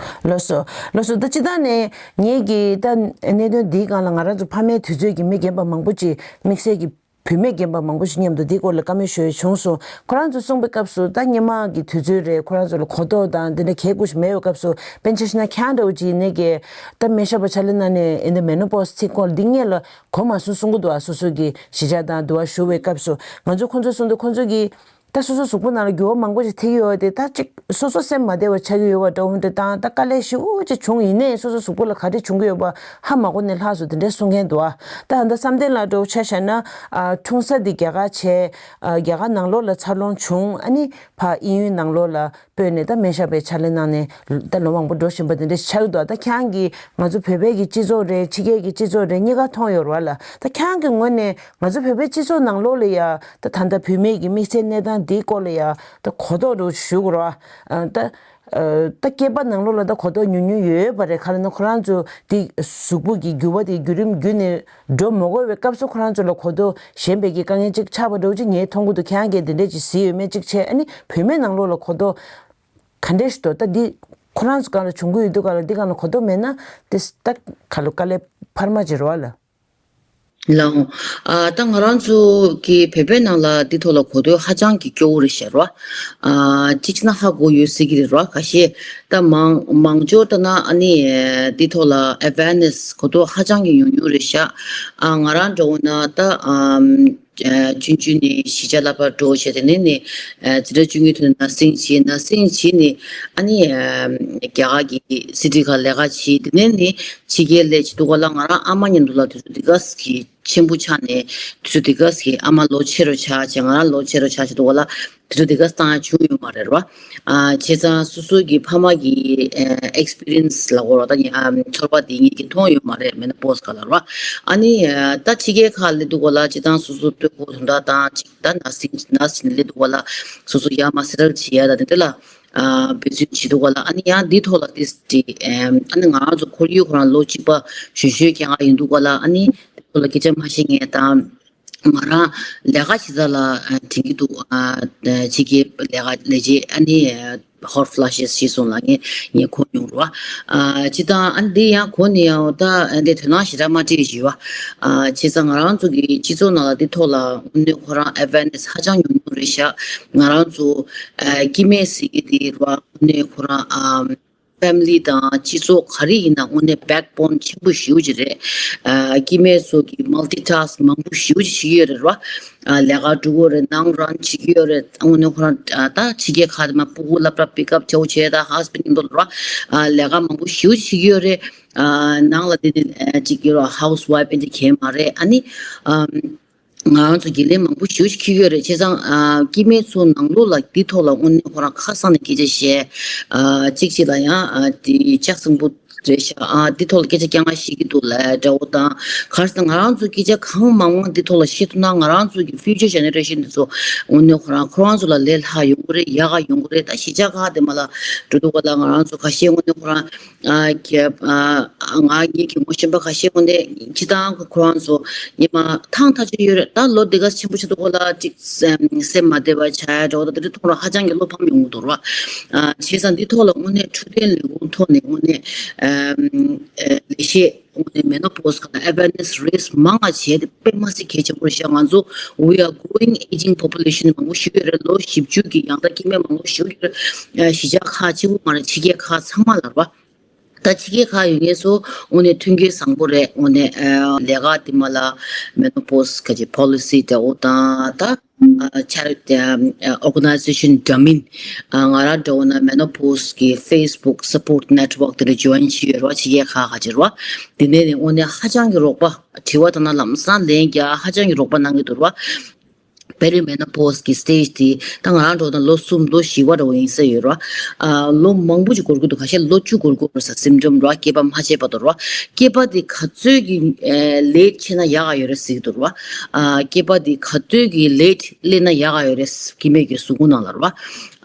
ལགས་སོ། ལགས་སོ། ད་སྤྱིར་བཏང་ནས་ངེད་ཀྱི་ད་གནད་དོན་འདིའི་སྒང་ལ་ང་རང་ཚོ་ཕ་མའི་དུས་ཚོད་ཀྱི་མི་རྒན་པ་མང་པོ་ཅིག་དམིགས་བསལ་གྱི་བུད་མེད་རྒན་པ་མང་པོ་ཞིག་མཉམ་དུ་འདིའི་སྐོར་ལ་བཀའ་མོལ་ཞུ་ཡས་བྱུང་སོང་། ཁོ་རང་ཚོ་གསུངས་པའི་སྐབས་སུ་ད་སྔོན་མ་གི་དུས་ཚོད་རེད། ཁོ་རང་ཚོ་ལ་གོ་རྟོགས་དང་འདི་འདྲ་གལ་དགོས་ཤིག་མེད་པའི་སྐབས་སུ། དཔེར་ན་ཆ་བཞག་ན་ཁེ་ན་ཌ་བ་ཅིག་ཡིན་ནའི་གི་ད་སྨན་ཞབས་པ་ཆ་ལེ་ན་ནས་ཨེ་འདི་མེ་ནོ་པོ་སི་ཚིག་སྐོར་འདི་སྔོན་ལ་གོ་མ་སོང་གསུང་གི་འདུག་ཨ། སོ་སོ་གི་གཞིས་ཆགས་དང་འདུ་བ་ཞུ་བའི་སྐབས་སུ་ང་ཚོ་ཁོང་ཚོས་གསུངས་འདུག་ཁོང་ཚོ་གི་ད་སོ་སོ་གཟུགས་པོ་ནང་ལ་འགྱུར་བ་མང་པོ་ཞིག་ཐེབས་ཀྱི་ཡོད་དེ། ད་ཅིག་སོ་སོ་སེམས་མ་བདེ་བ་ཆགས་ཀྱི་ཡོད་པ་འདྲ་བོ་འདྲ་དང་། ད་དཀའ་ལས་ཞེ་པོ་ཅིག་བྱུང་ཡིན་ནའི་སོ་སོ་གཟུགས་པོ་ལ་ག་འདྲས་བྱུང་གི་ཡོད་པ་ཧ་མ་གོ་ནས་ལྷག་སོ་དེ་འདྲས་གསུང་མཁན་འདུག་ཨ། ད་ད་བསམ་གཏན་ལགས་འདྲ་བོ་ཆ་བཞག་ན། ཨ། འཁྲུངས་ས་འདི་རྒྱ་གར་བྱས། ཨ། རྒྱ་གར་ནང་ལོགས་ལ་འཚར་ལོངས་བྱུང་། ཨ་ནི་ཕར་དབྱིན་ཡུལ་ནང་ལོགས་ལ་སྤོས་ནས་ད་སྨན་ཞབས་པའི་ཕྱག་ལས་གནང་ནས་ད་ལོ་མང་པོ་འགྲོ་བཞིན་པ་དེ་འདྲ་ཆགས་ཀྱི་འདུག་ད་ཁྱེད་རང་གིས་ང་ཚོ་བོད་པའི་གི་སྤྱི་ཚོགས་རེད། ཕྱི་རྒྱལ་གྱི་སྤྱི་ཚོགས་རེད། གཉིས་ཀ་མཐོང་ཡོད་རེད་བ་ལ། ད་ཁྱེད་རང་གི་ངོས་ནས་ང་ཚོ་བོད་པའི་སྤྱི་ཚོགས་ནང་ལོགས་ལ་ཡ་ད་ད་ལྟ་བུད་མེད་ཀྱི་དམིགས་བསལ་གནས་སྟངས་འདིའི་སྐོར་ལ་ཡ་ད་གོ་རྟོགས་འདྲ་ཞུ་དགོས་རེད་བ། ད་ད་སྐྱེས་པ་ནང་ལོགས་ལ་ད་གོ་རྟོགས་ཉུང་ཉུང་ཡོད་པ་རེད། ག་རེ་ན་ཁོ་རང་ཚོ་དེ་གཟུགས་པོ་གི་འགྱུར་བ་དེ་བརྒྱུད་རིམ་བརྒྱུད་ནས་འགྲོ་མ་དགོས་པའི་སྐབས་སུ་ཁོ་རང་ཚོ་ལ་གོ་རྟོགས་ཞན་པའི་གི་དཀའ་ངལ་ཅིག་ཆགས་པ་འདྲ་བོ་ཅིག་ངས་མཐོང་གི་འདུག་ཁྱེད་རང་གིས་དེ་འདྲས་ཅིག་གཟིགས་ཡོད་མེད་ཅིག་བྱས། ཨ་ནི་བུད་མེད་ནང་ལོགས་ལ་གོ་རྟོགས་ག་འདྲས་ཞིག་འདུག་ད་འདི་ཁོ་རང་ཚོ་སྒང་ལ་བྱུང་གི་ཡོད་དུས་སྒང་ལ་འདི་སྒང་ལ་གོ་རྟོགས་མེད་ན་དེ་ད་ག་ལོ་དཀའ་ལས་འཕར་མ་ཅིག་རེད་བ་ལ། ལགས་འོང་། ཨ། ད་ང་རང་ཚོ་གི་བོད་པའི་ནང་ལ་འདི་ཐོག་ལ་གོ་རྟོགས་ཧ་ཅང་གི་སྐྱོ་བོ་རེད་ཤག་ར། ཨ། གཅིག་བྱས་ན་ཧ་གོ་ཡོད་སྲིད་ཀྱི་རེད་ར། ཁ་ཤས་ད་མང་མང་ཆེ་བ་ལྟ་ན་ཨ་ནི་འདི་ཐོག་ལ་ཨེ་ཝེར་ནེ་སི་གོ་རྟོགས་ཧ་ཅང་གི་ཉུང་ཉུང་རེད་ཤག་ཨ། ང་རང་འདྲ་བོ་ན་ད། ཨམ། ཨ། ཆུང་ཆུང་ནས་གཞིས་ཆགས་ལ་ཕར་འགྲོ་བྱས། དེ་ནས་ནི་ཨ་འཛིན་གྲྭ་བཅུ་གཉིས་ཐོན་ནས་ནར་སིང་བྱས། ནར་སིང་བྱས་ནས་ཨ་ནི་ཨ་རྒྱ་གར་གྱི་སི་ཊི་ཁག་ལས་ཀ་བྱས། དེ་ནས་ནི་ཕྱི་རྒྱལ་སླེབས་བྱས་འདུག་ག་ལ། ང་རང་ཨ་མ་མཉམ་དུ་ལ་དུས་ཚོད་འདི་ག་ཙམ་གྱི་ཆེན་པོ་ཆགས་ནས། དུས་ཚོད་འདི་ག་ཙམ་གྱི་ཨ་མ་ལོ་ཆེ་རུ་ཆགས་བྱས། ང་རང་ལོ་ཆེ་རུ་ཆགས་བྱས་འདུག་ག་ལ། དུས་ཚོད་འདི་ག་ཙམ་བཏང་ཡ་བྱུང་ཡོད་མ་རེད་ར། ཨ། བྱས་ཙང་སོ་སོ་གི་ཕ་མ་གི་ཨ་ཨེག་སི་པི་རི་ཡན་སི་ལབ་དགོས་ར། ད་ངས་ཨ་ཚོར་བ་དེ་ངེད་ཀྱིས་མཐོང་ཡོད་མ་རེད། མེ་ནོ་པོ་སི་སྒང་ལ་ར། ཨ་ནི་ཨ་ད་ཕྱི་རྒྱལ་ཁག་སླེབས་འདུག་ག་ལ། སྤྱིར་བཏང་སོ་སོ་ལྟོ་གོས་དོན་དག་དང་གཅིག་ད་ནར་སིང་ནར་སི་བྱས་ནས་སླེབས་འདུག་ག་ལ། སོ་སོ་ཡར་མར་སེ་ཊལ་བྱེད་ཡ་ད་དེ་འདྲ་ལ་ཨ་འབད་བརྩོན་བྱེད་འདུག་ག་ལ། ཨ་ནི་ཡང་འདི་ཐོག་ལ་ཏིས་ཏི་ཨ་ནི་ང་རང་ཚོ་ཁོར་ཡུག་ཁོ་རང་ལོ་གཅིག་པ་གཞོན་གཞོན་རྐྱང་ཡིན་འདུག་ག་ལ། ཨ་ནི་འདི་ཐོག་ལ་སྐད་ཆ་མ་བཤད་མཁན་དང་། ང་རང་ལས་ཀ་བྱེད་ས་ལ་ཨ་དྲན་གྱི་འདུག་ཨ་ཕྱི་རྒྱལ་ལས་ཀ་ལས་བྱེད་ཨ་ནི་ཧོཊ་ཕ་ལེ་ཤེས་ཞེས་སོང་ལ་ངས་ངས་གོ་མྱོང་རེད་བ། ཨ་སྤྱིར་བཏང་ཨ་འདི་ཡང་གོ་ནས་ཡང་ད་འདི་དོ་སྣང་ཞེ་དྲག་མ་སྤྲད་ཞུས་བ། ཨ་བྱས་ཙང་ང་རང་ཚོ་གི་སྤྱི་ཚོགས་ནང་ལ་འདི་ཐོག་ལ་དངོས་གནས་ཁོ་རང་ཨེ་ཝེར་ནེ་སི་ཧ་ཅང་ཉུང་ཉུང་རེད་ཤག་ང་རང་ཚོ་ཨ་སྐྱེ་དམན་ཟེར་གྱི་འདི་རེད་བ། དངོས་གནས་ཁོ་རང་ཨ། ཕེ་མི་ལི་དང་སྤྱི་ཚོགས་ག་རེ་ཡིན་ན་དངོས་གནས་བེག་བོན་ཆེན་པོ་ཞེ་པོ་ཅིག་རེད། ཨ་སྐྱེ་དམན་ཚོ་གིས་མལ་ཊི་ཊཱ་སི་ཀི་མང་པོ་ཞེ་པོ་ཅིག་བྱེད་ཀྱི་ཡོད་རེད་ར། ཨ་ལས་ཀ་འགྲོ་གི་ཡོད་རེད། ནང་རན་བྱེད་ཀྱི་ཡོད་རེད། དངོས་གནས་ཁོ་རང་ཨ་ད་ཕྱི་རྒྱལ་ཁག་དེ་མ་སྤུ་གུ་སློབ་གྲྭ་པིག་ཨབ་བྱེད་དགོས་བྱས། ད་ཧ་སི་བྷེན་ཌི་མཉམ་དུ་ར། ཨ་ལས་ཀ་མང་པོ་ཞེ་པོ་ཅིག་བྱེད་ཀྱི་ཡོད་རེད། ཨ་ནང་ལ་དེ་ནི་ཨ་ཅིག་ཡོད་ར། ཧའུ་སི་ཝའིཕ་ཨེ་འདྲ་གང་ཡང་མ་རེད། ཨ་ནི་ཨམ། ང་རང་ཚོ་དགེ་ལས་མང་པོ་ཞེ་པོ་ཅིག་འཁྱེར་གྱི་ཡོད་རེད། བྱས་ཙང་ཨ་སྐྱེ་དམན་ཚོ་ནང་ལོགས་ལ་འདི་ཐོག་ལ་དངོས་གནས་ཁོ་རང་ཁ་གསང་ནས་སྐད་ཆ་བཤད། ཨ་གཅིག་གཅིག་ལ་ཡང་ཨ་དེ་ལྕགས་སྲིན་པོ་རེད་ཤག་ཨ་འདི་ཐོག་ལ་སྐད་ཆ་རྐྱང་རྐྱང་བཤད་ཀྱི་འདུག་ལབ་འདྲ་བོ་དང་། ག་རེ་ཟེར་ན་ང་རང་ཚོ་སྐད་ཆ་གང་མང་མང་འདི་ཐོག་ལ་བཤད་ཐུབ་ན། ང་རང་ཚོ་གི་ཕིའུ་ཅར་ཇེ་ནེ་རེ་ཤན་འདི་ཚོ་དངོས་གནས་ཁོ་རང་ཁོ་རང་ཚོ་ལ་ལས་སླ་ཡོང་གི་རེད། ཡག་ག་ཡོང་གི་རེད། ད་གཞིས་ཆགས་ཁག་དེ་མ་ལ་འགྲོ་འདུག་ག་ལ། ང་རང་ཚོ་ཁ་ཤས་དངོས་གནས་ཁོ་རང་ཨ་ཁྱེད་ཨ་ང་ངེད་ཀྱི་ངོ་ཤེས་པ་ཁ་ཤས་དངོས་གནས་སྤྱིར་བཏང་ཁོ་རང་ཚོ་ཉི་མ་ཐང་ཐག་ཆོད་ཡོད་རེད། ད་ལོ་འདི་ག་ཆེན་པོ་ཆགས་འདུག་ག་ལ། ཅིག་སེམས་སེམས་མ་བདེ་བ་ཆགས་ཡ་འདྲ་བོ་ད་དེ་འདྲ་མཐོང་ར་ཧ་ཅང་གི་བློ་ཕམ་ཡོང་གི་འདུག་ར། ཨ་བྱས་ཙང་འདི་ཐོག་ལ་དངོས་གནས་འཕྲོད་བསྟེན་ལས་ཁུངས་ཐོག་ནས་དངོས་གནས་ཨ་ཨ་ལས་བྱེད་དངོས་གནས་མེ་ནོ་པོ་སི་སྒང་ལ་ཨེ་ཝེར་ནེ་སི་རེ་ཟི་མང་ང་བྱས་ཏེ་དཔེ་མ་སྲིད་གལ་ཆེན་པོ་རེད་ཤག་ང་ཚོ་we are growing aging population མང་པོ་ཞིག་ཡོད་རེད། ལོ་བཞི་བཅུ་གི་ཡང་ད་སྐྱེ་དམན་མང་པོ་ཞིག་ཡོད་རེད། ཨ་གཞིས་ཆགས་ཁག་གཅིག་པུ་མ་རེད། ཕྱི་རྒྱལ་ཁག་ཚང་མ་ལ་རེད་བ། ད་ཕྱི་རྒྱལ་ཁག་ཡོད་མཁན་ཚོ་དངོས་གནས་མཐུན་རྐྱེན་བཟང་པོ་རེད། དངོས་གནས་ཨ་ལས་ཀ་དེ་མ་ལ་མེ་ནོ་པོ་སི་ག་ཅིག་པོ་ལི་སི་འདྲ་བོ་དང་། ད་ཨ་ཆ་རེད། ཨ་ཨོར་ག་ནའི་ཛེ་ཤན་འདྲ་མིན། ཨ་ང་རང་འདྲ་བོ་ན་མེ་ནོ་པོ་སི་གི་ཕེ་སི་བུག་སབ་པོར་ཊི་ནེཊ་ཝརྐ་དེ་འདྲ་ཇོའིན་བྱས་ཡོད་རེད་བ། ཕྱི་རྒྱལ་ཁག་ག་ཅིག་རེད་བ། དེ་ནས་ནི་དངོས་གནས་ཧ་ཅང་གི་རོགས་པ། དྲི་བ་དང་ན་ལམ་སང་ལན་རྒྱག་ཧ་ཅང་གི་རོགས་པ་གནང་གི་འདུག་རེད་བ། པེ་རི་མེ་ནོ་པོ་སི་གི་སི་ཊེཇ་དེ་ད་ང་རང་འདྲ་བོ་ན་ལོ་གསུམ་ལོ་བཞི་བ་འདྲ་བོ་ཡིན་ས་ཡོད་རེད་བ། ཨ་ལོ་མང་པོ་ཅིག་འགོར་གི་འདུག་ཁ་ཤས་ལོ་བཅུ་འགོར་གི་ཡོད་རེད་ས། སིམ་ཊམ་རེད་བ། སྐྱེས་པ་མ་བྱས་བར་དུ་རེད་བ། སྐྱེས་པ་དེ་ག་ཚོད་ཀྱི་ཨ་ལེཊ་བྱས་ན་ཡག་ག་ཡོད་རེད་ཟེར་གི་འདུག་རེད་བ། ཨ་སྐྱེས་པ་དེ་ག་ཚོད་ཀྱི་ལེཊ་སླེབས་ན་ཡག་ག་ཡོད་རེད། སྐྱེ་དམན་གྱི་གཟུགས་པོ་ནང་ལ་རེད་བ།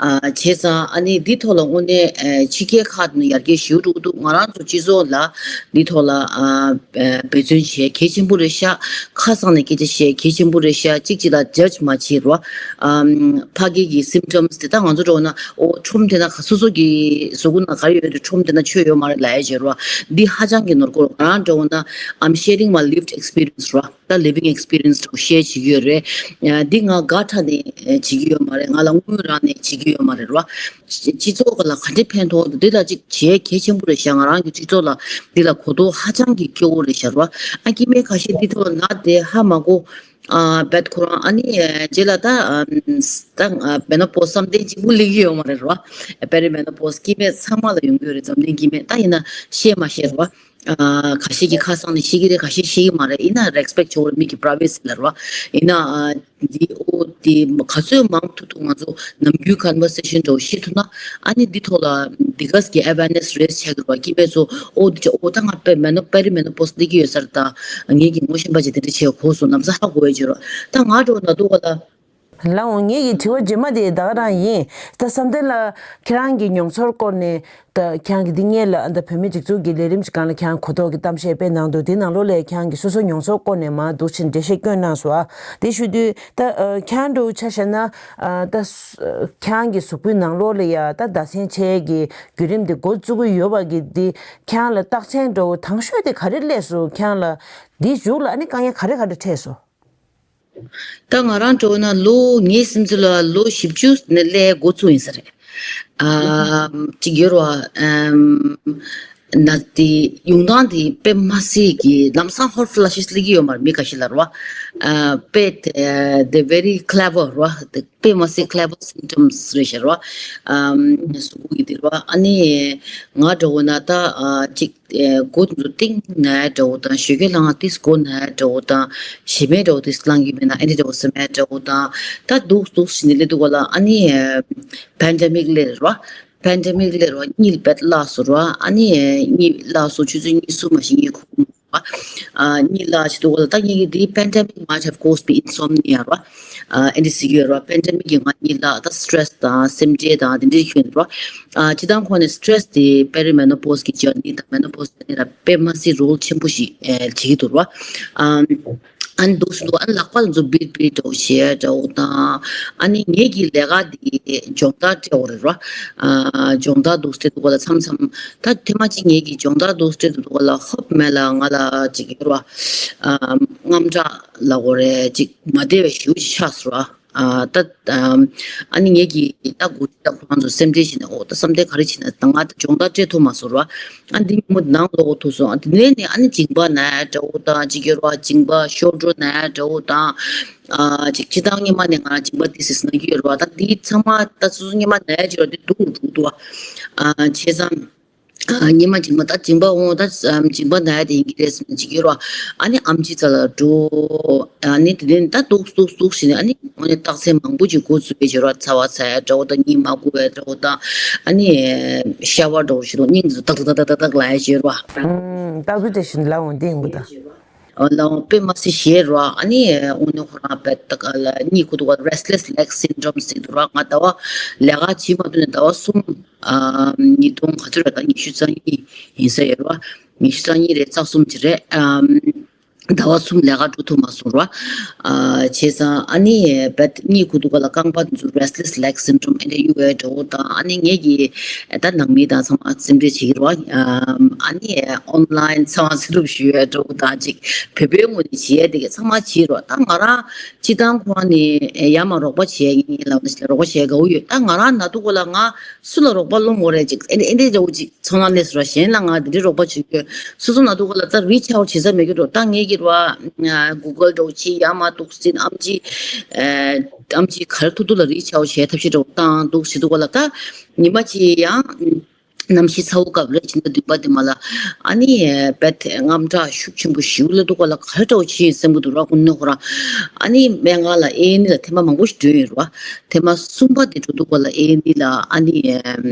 ཨ་བྱས་ཙང་ཨ་ནི་འདི་ཐོག་ལ་དངོས་གནས་ཨ་ཕྱི་རྒྱལ་ཁག་ནས་ཡར་རྒྱས་ཞེ་པོ་འགྲོ་གི་འདུག་ང་རང་ཚོ་སྤྱི་ཚོགས་ལ་འདི་ཐོག་ལ་ཨ་འབད་བརྩོན་བྱེད་གལ་ཆེན་པོ་རེད་ཤག་ཁ་གསང་ནས་སྐད་ཆ་བཤད་གལ་ཆེན་པོ་རེད་ཤག་གཅིག་གཅིག་ལ་ཇཇ་ མ་བྱེད་རོ། ཨམ། ཕ་གི་གི་སིམ་ཊམ་སི་དེ་ད་ང་ཚོ་འགྲོ་ན་ཨོ་ཁྲོམ་དེ་ན་ག་སོ་སོ་གི་གཟུགས་པོ་ན་ག་རེ་ཡོད་དེ་ཁྲོམ་དེ་ན་ཆོས་ཡོད་མ་རེད་ལབ་ཡ་བྱེད་རོ། འདི་ཧ་ཅང་གི་ནོར་འཁོར་ང་རང་འགྲོ་ན་I'm sharing my lived experience རོ། ད་living experience འགྲོ་ཤེར་བྱེད་ཀྱི་ཡོད་རེད། འདི་ང་དགའ་དྲགས་ནས་བྱེད་ཀྱི་ཡོད་མ་རེད། ང་ལ་དངུལ་རག་ནས་བྱེད་ཀྱི་ཡོད་མ་རེད་རོ། སྤྱི་ཚོགས་ལ་ག་འདྲ་ཕན་ཐོགས་འདི་ལ་ཅིག་བྱེད་གལ་ཆེན་པོ་རེད་ཤག་ང་རང་གི་སྤྱི་ཚོགས་ལ་འདི་ལ་གོ་རྟོགས་ཧ་ཅང་གི་སྐྱོ་བོ་རེད་ཤག་རོ། ཨ་སྐྱེ་དམན་ཁ་ཤས་འདི་ཐོག་ལ་ན་དེ་ཧ་མ་གོ། ཨ་བེད་ཁོ་རང་ཨ་ནི་རྗེས་ལ་ད་ད་མེ་ནོ་པོ་སི་བསམ་གཏན་གཅིག་པུ་སླེབས་ཀྱི་ཡོད་མ་རེད་རོ། པེ་རི་མེ་ནོ་པོ་སི་སྐྱེ་དམན་ཚང་མ་ལ་ཡོང་གི་ཡོད་རེད། འཛམ་གླིང་སྐྱེ་དམན་ད་ཡིན་ན་ཤེས་མ་ཤེས་རོ། ཨ་ཁ་ཤས་ཀྱིས་ཁ་སང་ནས་ཤེས་ཀྱི་རེད། ཁ་ཤས་ཤེས་ཀྱི་མ་རེད། ཡིན་ན་རེ་སི་པེག་བྱེད་དགོས་རེད། མི་གི་པ་རའི་ཝེ་སི་ལ་རོ། ཡིན་ན་ཨ་འདི་ཨོ་དེ་ག་ཚོད་མང་ཐུབ་ཐུབ་ང་ཚོ་ནམ་རྒྱུན་ཀོན་ཝར་སེ་ཤན་འདྲ་བོ་ཤེས་ཐུབ་ན་ཨ་ནི་འདི་ཐོག་ལ་འདི་ག་གི་ཨེ་ཝེར་ནེ་སི་རེ་ཟི་བྱ་དགོས་རེད་བ། སྐྱེ་དམན་ཚོ་ཨོ་འདི་ཅག་ཨོ་ད་ང་པེ་མེ་ནོ་པེ་རི་མེ་ནོ་པོ་སི་སླེབས་ཀྱི་ཡོད་ས་རེད། ད་ངེད་ཀྱི་ངོ་ཤེས་པ་ཅིག་དེ་འདྲ་བྱས་གོ་སོང་། ལམ་སང་ཧ་གོ་ཡ་བྱེད་རོགས། ད་ང་འདྲ་བོ་ན་འདུག་ག་ལ། ལགས་འོང་། ངེད་ཀྱི་དྲི་བ་རྗེས་མ་དེ་ད་ག་རང་ཡིན། ད་བསམ་གཏན་ལགས་ཁྱེད་རང་གི་མྱོང་ཚོར་སྐོར་ནས་ད་ཁྱེད་རང་གི་འདི་སྔོན་ལ་ད་བོད་མི་སྒྲིག་འཛུགས་ཀྱི་ལས་རིམ་ཞིག་སྒང་ལ་ཁྱེད་རང་གོ་རྟོགས་ཀྱི་གཏམ་བཤད་སྤེལ་གནང་འདུག་དེ་ནང་ལོགས་ལ་ཁྱེད་རང་གི་སོ་སོ་མྱོང་ཚོར་སྐོར་ནས་མར་འདུག་ཕྱིན་འགྲེལ་བཤད་བསྐྱོན་གནང་སོང་ཨ། དེ་ཞུ་དུས་ད་ཨ་ཁྱེད་རང་འདྲ་བོ་ཆ་བཞག་ན་ཨ་ད་ཁྱེད་རང་གི་གཟུགས་པོའི་ནང་ལོགས་ལ་ཡ་ད་ཟླ་མཚན་ཆད་ཀྱི་བརྒྱུད་རིམ་དེ་འགོ་བཙུགས་ཀྱི་ཡོད་པ་གི་དེ་ཁྱེད་རང་ལ་རྟགས་མཚན་འདྲ་བོ་དང་ཤོས་དེ་ག་རེ་སླེབས་སོང་། ཁྱེད་རང་ལ་དེའི་མཇུག་ལ་ཨ་ནི་དཀའ་ངལ་ག་རེ་ག་རེ་འཕྲད་སོང་། ད་ང་རང་འདྲ་བོ་ན་ལོ་ངའི་སེམས་ཚོད་ལ་ལོ་བཞི་བཅུ་ནས་སླེབས་འགོ་ཚུགས་ཡིན་ས་རེད། ཨ་ཅིག་ཡོད་རེད་བ། ཨམ་ན་དེ་ཡོང་སྟངས་དེ་དཔེ་མ་སྲིད་ཀྱི་ལམ་སང་ཧོཊ་ཕ་ལེ་ཤེ་སི་སླེབས་ཀྱི་ཡོད་མ་རེད། མི་ཁ་ཤས་ལ་རེད་བ། ཨ་དཔེ་དེ་very clever རེད་བ། དེ་དཔེ་མ་སྲིད་clever symptoms རེད་ཤག་རེད་བ། ཨམ་གཟུགས་པོ་གི་དེ་རེད་བ། ཨ་ནི་ང་འདྲ་བོ་ན་ད་ཨ་ཅིག་ཨེ་མགོ་དེ་ཚོ་གཏིང་ན་འདྲ་བོ་དང་། ཞོགས་ཀས་ལྷང་ང་ཏིས་མགོ་ན་འདྲ་བོ་དང་། ཞེ་མེར་འདྲ་བོ་ཏིས་ལངས་ཀྱི་མེད་ན་ཨེ་འདྲ་འདྲ་བོ་སེམས་ཡ་འདྲ་བོ་དང་། ད་འདུག་འདུག་བྱས་ནས་སླེབས་དུས་སྒང་ལ་ཨ་ནི་པེན་ཌེ་མིག་སླེབས་རེད་བ། པེན་ཌེ་མིག་སླེབས་རེད་བ། གཉིད་དཔེ་བརླག་སོང་རེད་བ། ཨ་ནི་གཉིད་བརླག་སོང་། ཆུ་ཚོད་གཉིས་གསུམ་མ་ཞིག་གཉིད་ཁུག་རེད་བ། ཨ་གཉིད་བརླག་བྱེད་དུས་སྒང་ལ་ད་ངེད་ཀྱི་འདི་pandemic might have caused me insomnia རེད་བ། ཨ་ཨེ་འདྲ་ཟེར་གྱི་ཡོད་རེད་བ། པེན་ཌེ་མིག་གིས་ང་གཉིད་བརླག་ད་སི་ཊེ་རེ་སི་དང་སེམས་ཁྲལ་དང་དེ་འདྲའི་ཁྱོན་རེད་བ། ཨ་སྤྱིར་བཏང་ཁོ་ནས་སི་ཊེ་རེ་སི་དེ་པེ་རི་མེ་ནོ་པོ་སི་གི་ཇར་ནི་དང་མེ་ནོ་པོ་སི་ཇར་ནི་ལ་དཔེ་མ་སྲིད་རོལ་ཆེན་པོ་ཞིག་ཨེ་བྱེད་ཀྱི་འདུག་ར། ཨམ། ཨ་ནི་འདུག་སེ་འདུག་ཨ་ནི་ལག་པ་ལ་ཚོ་སྦིར་སྦིར་འདྲ་བོ་བྱས་འདྲ་བོ་དང་། ཨ་ནི་ངེད་ཀྱི་ལས་ཀ་འདི་སྦྱོང་བརྡར་སྤྲད་དགོས་རེད་ར། ཨ་སྦྱོང་བརྡར་འདུག་སེ་སྤྲད་དུས་སྒང་ལ་མཚམས་མཚམས་ད་ཐེངས་མ་གཅིག་ངེད་ཀྱིས་སྦྱོང་བརྡར་འདུག་སེ་སྤྲད་དུས་སྒང་ལ་ཧོབ་མེད་ལ་ང་ལ་ཅིག་ཡོད་ར། ཨ་དངངས་སྐྲག་ལབ་དགོས་རེད། ཅིག་མ་བདེ་བའི་ཞེ་པོ་ཅིག་ཆགས་སོང་ར། ཨ་ད་ཨ་ཨ་ནི་ངེད་ཀྱིས་ད་འགོ་ཁྲིད་དང་ཁོ་རང་ཚོ་སེམས་ཁྲལ་བྱས་ནས་ཨོ་ད་བསམ་གཏན་ག་རེ་བྱས་ན་ད་ང་ད་སྦྱོང་བརྡར་སྤྲད་ཐུབ་མ་སོང་ར། ཨ་འདི་ཉིན་མོ་ནང་ལོག་ཐུག་སོང་། ཨ་དེ་ནས་ནི་ཨ་ནི་མཇིང་པ་ན་ཡ་འདྲ་བོ་དང་ཅིག་ཡོད་ར། མཇིང་པ་གཤོག་སྒྲོ་ན་ཡ་འདྲ་བོ་དང་། ཨ་ཅིག་སྤྱིར་བཏང་སྔོན་མ་ནས་ང་རང་མཇིང་པ་ཏོག་ཙམ་ན་གི་ཡོད་ར། ད་འདི་ཚང་མ་ད་སོ་སོ་སྔོན་མ་ན་ཡ་ཅིག་ཡོད་ར། དེ་སྡུག་རུ་འགྲོ་གི་འདུག་ཨ་བྱས་ཙང་། ཨ་སྔོན་མ་མཇིང་པ་ད་མཇིང་པ་འོང་ད་མཇིང་པ་ན་ཡ་དེ་ཡིན་གྱི་རེད་བསམ་ཅིག་ཡོད་ར། ཨ་ནི་ཨེམ་ཆི་རྩ་ལ་འགྲོ། ཨ་ནི་དེ་ནས་ད་འདུག་འདུག་འདུག་བྱས་ནས་ཨ་ནི་དངོས་གནས་རྟགས་མཚན་མང་པོ་ཅིག་འགོ་བཙུགས་པའི་བྱས་ར། ཚ་བ་ཚ་ཡ་འདྲ་བོ་དང་། གཉིད་མ་ཁུག་པ་འདྲ་བོ་དང་། ཨ་ནི་ཤ་བ་འདྲ་བོ་ཞིག་འདུག་སྙིང་དེ་ཚོ་ཏག་ཏག་ཏག་ཏག་ཏག་ལབ་ཡ་བྱས་ར། ཨང་། ལྟ་བུ་དེ་བཞིན་ལབ་འོང་དེ་ཡིན་གྱི་འདུག་ཨ་ལ་འོང་དཔེ་མ་སྲིད་ཞེད་ར། ཨ་ནི་དངོས་གནས་ཁོ་རང་དཔེ་ད་ག་ལ་གཉིད་ཁུག་དུས་སྒང་ལ་restless leg syndrome ཟེར་འདུག་ར། ང་ཟླ་བ་ལས་ཀ་བྱེད་མ་ཐུབ་ནས་ཟླ་བ་གསུམ། ཨ་ཉིས་སྟོང་ག་ཚོད་རེད། ད་ཉི་ཤུ་རྩ་གཉིས་ཡིན་ས་ཡོད་ར། ཉི་ཤུ་རྩ་གཉིས་རེད། རྩ་གསུམ་ཅིག་རེད། ཨམ། ཟླ་བ་གསུམ་ལས་ཀ་འགྲོ་ཐུབ་མ་སོང་ར། ཨ་བྱས་ཙང་ཨ་ནི་དཔེ་གཉིད་ཁུག་དུས་སྒང་ལ་རྐང་པ་དེ་ཚོ་restless leg syndrome ཨེ་འདྲ་གཡུག་ཡ་འདྲ་བོ་དང་། ཨ་ནི་ངེད་ཀྱི་ད་ནང་མི་དང་ཚང་མ་སེམས་ཁྲལ་བྱེད་ཀྱི་རེད་བ། ཨམ། ཨ་ནི་ཨོན་ལའིན་ཚང་མ་ཚུར་རུབ་ཞུ་ཡ་འདྲ་བོ་དང་། ཅིག་བོད་པའི་ངོས་ནས་བྱེད་ཡ་དེ་ག་ཚང་མ་བྱེད་རོགས། ད་ང་རང་སྤྱིར་བཏང་ཁོ་རང་ནི་ཡ་མ་རོགས་པ་བྱེད་ཡ་ཡིན་ལབ་ན་རོགས་པ་བྱེད་ཡ་དགའ་བོ་ཡོད། ད་ང་རང་ན་དུས་སྒང་ལ་ང་སུ་ལ་རོགས་པ་སློང་དགོས་རེད། ཅིག་ཨེ་འདྲ་ཨེ་འདྲ་འདྲ་བོ་ཅིག་ཚོར་སྣང་སླེབས་སོང་ར། གཞན་ལ་ང་འདི་འདྲའི་རོགས་པ་བྱེད་ཀྱི་ཡོད། སོ་སོ་ན་དུས་སྒང་ལ་ད་རི་ཆ་ཨའུཊ་བྱེད་ས་མེད་ཀྱི་འགྲོ། ད་ངེད་ཀྱི་ར་གུ་གལ་འདྲ་བོ་ཅིག་ཡ་མ་འདུག་སེ་ཨེམ་ཆི་ཨེ་ཨེམ་ཆི་ག་རེ་ཐུབ་ཐུབ་ལ་རི་ཆ་ཨའུཊ་བྱེད་ཐབས་ཤེས་འདྲ་བོ་བཏང་འདུག་སེ་དུས་སྒང་ལ། ད་ཉི་མ་གཅིག་ཡང་གནམ་གཤིས་ཚ་བོ་སྐབས་རེད། ཕྱི་ཟླ་བདུན་པ་དེ་མ་ལ་ཨ་ནི་དཔེ་དེ་དངངས་སྐྲག་ཤུགས་ཆེན་པོ་ཞེ་པོ་སླེབས་དུས་སྒང་ལ་ག་རེ་འདྲ་བོ་བྱེད་ཡིན་བསམ་གྱི་འདུག་ར། དངོས་གནས་ཁོ་རང་ཨ་ནི་སྨན་ཁང་ལ་ཨེ་ཨེན་ཨི་ལ་ཐེངས་མ་མང་པོ་ཞིག་འགྲོ་ཡིན་ར། ཐེངས་མ་གསུམ་པ་དེ་འགྲོ་དུས་སྒང་ལ་ཨེ་ཨེན་ཨི་ལ་ཨ་ནི་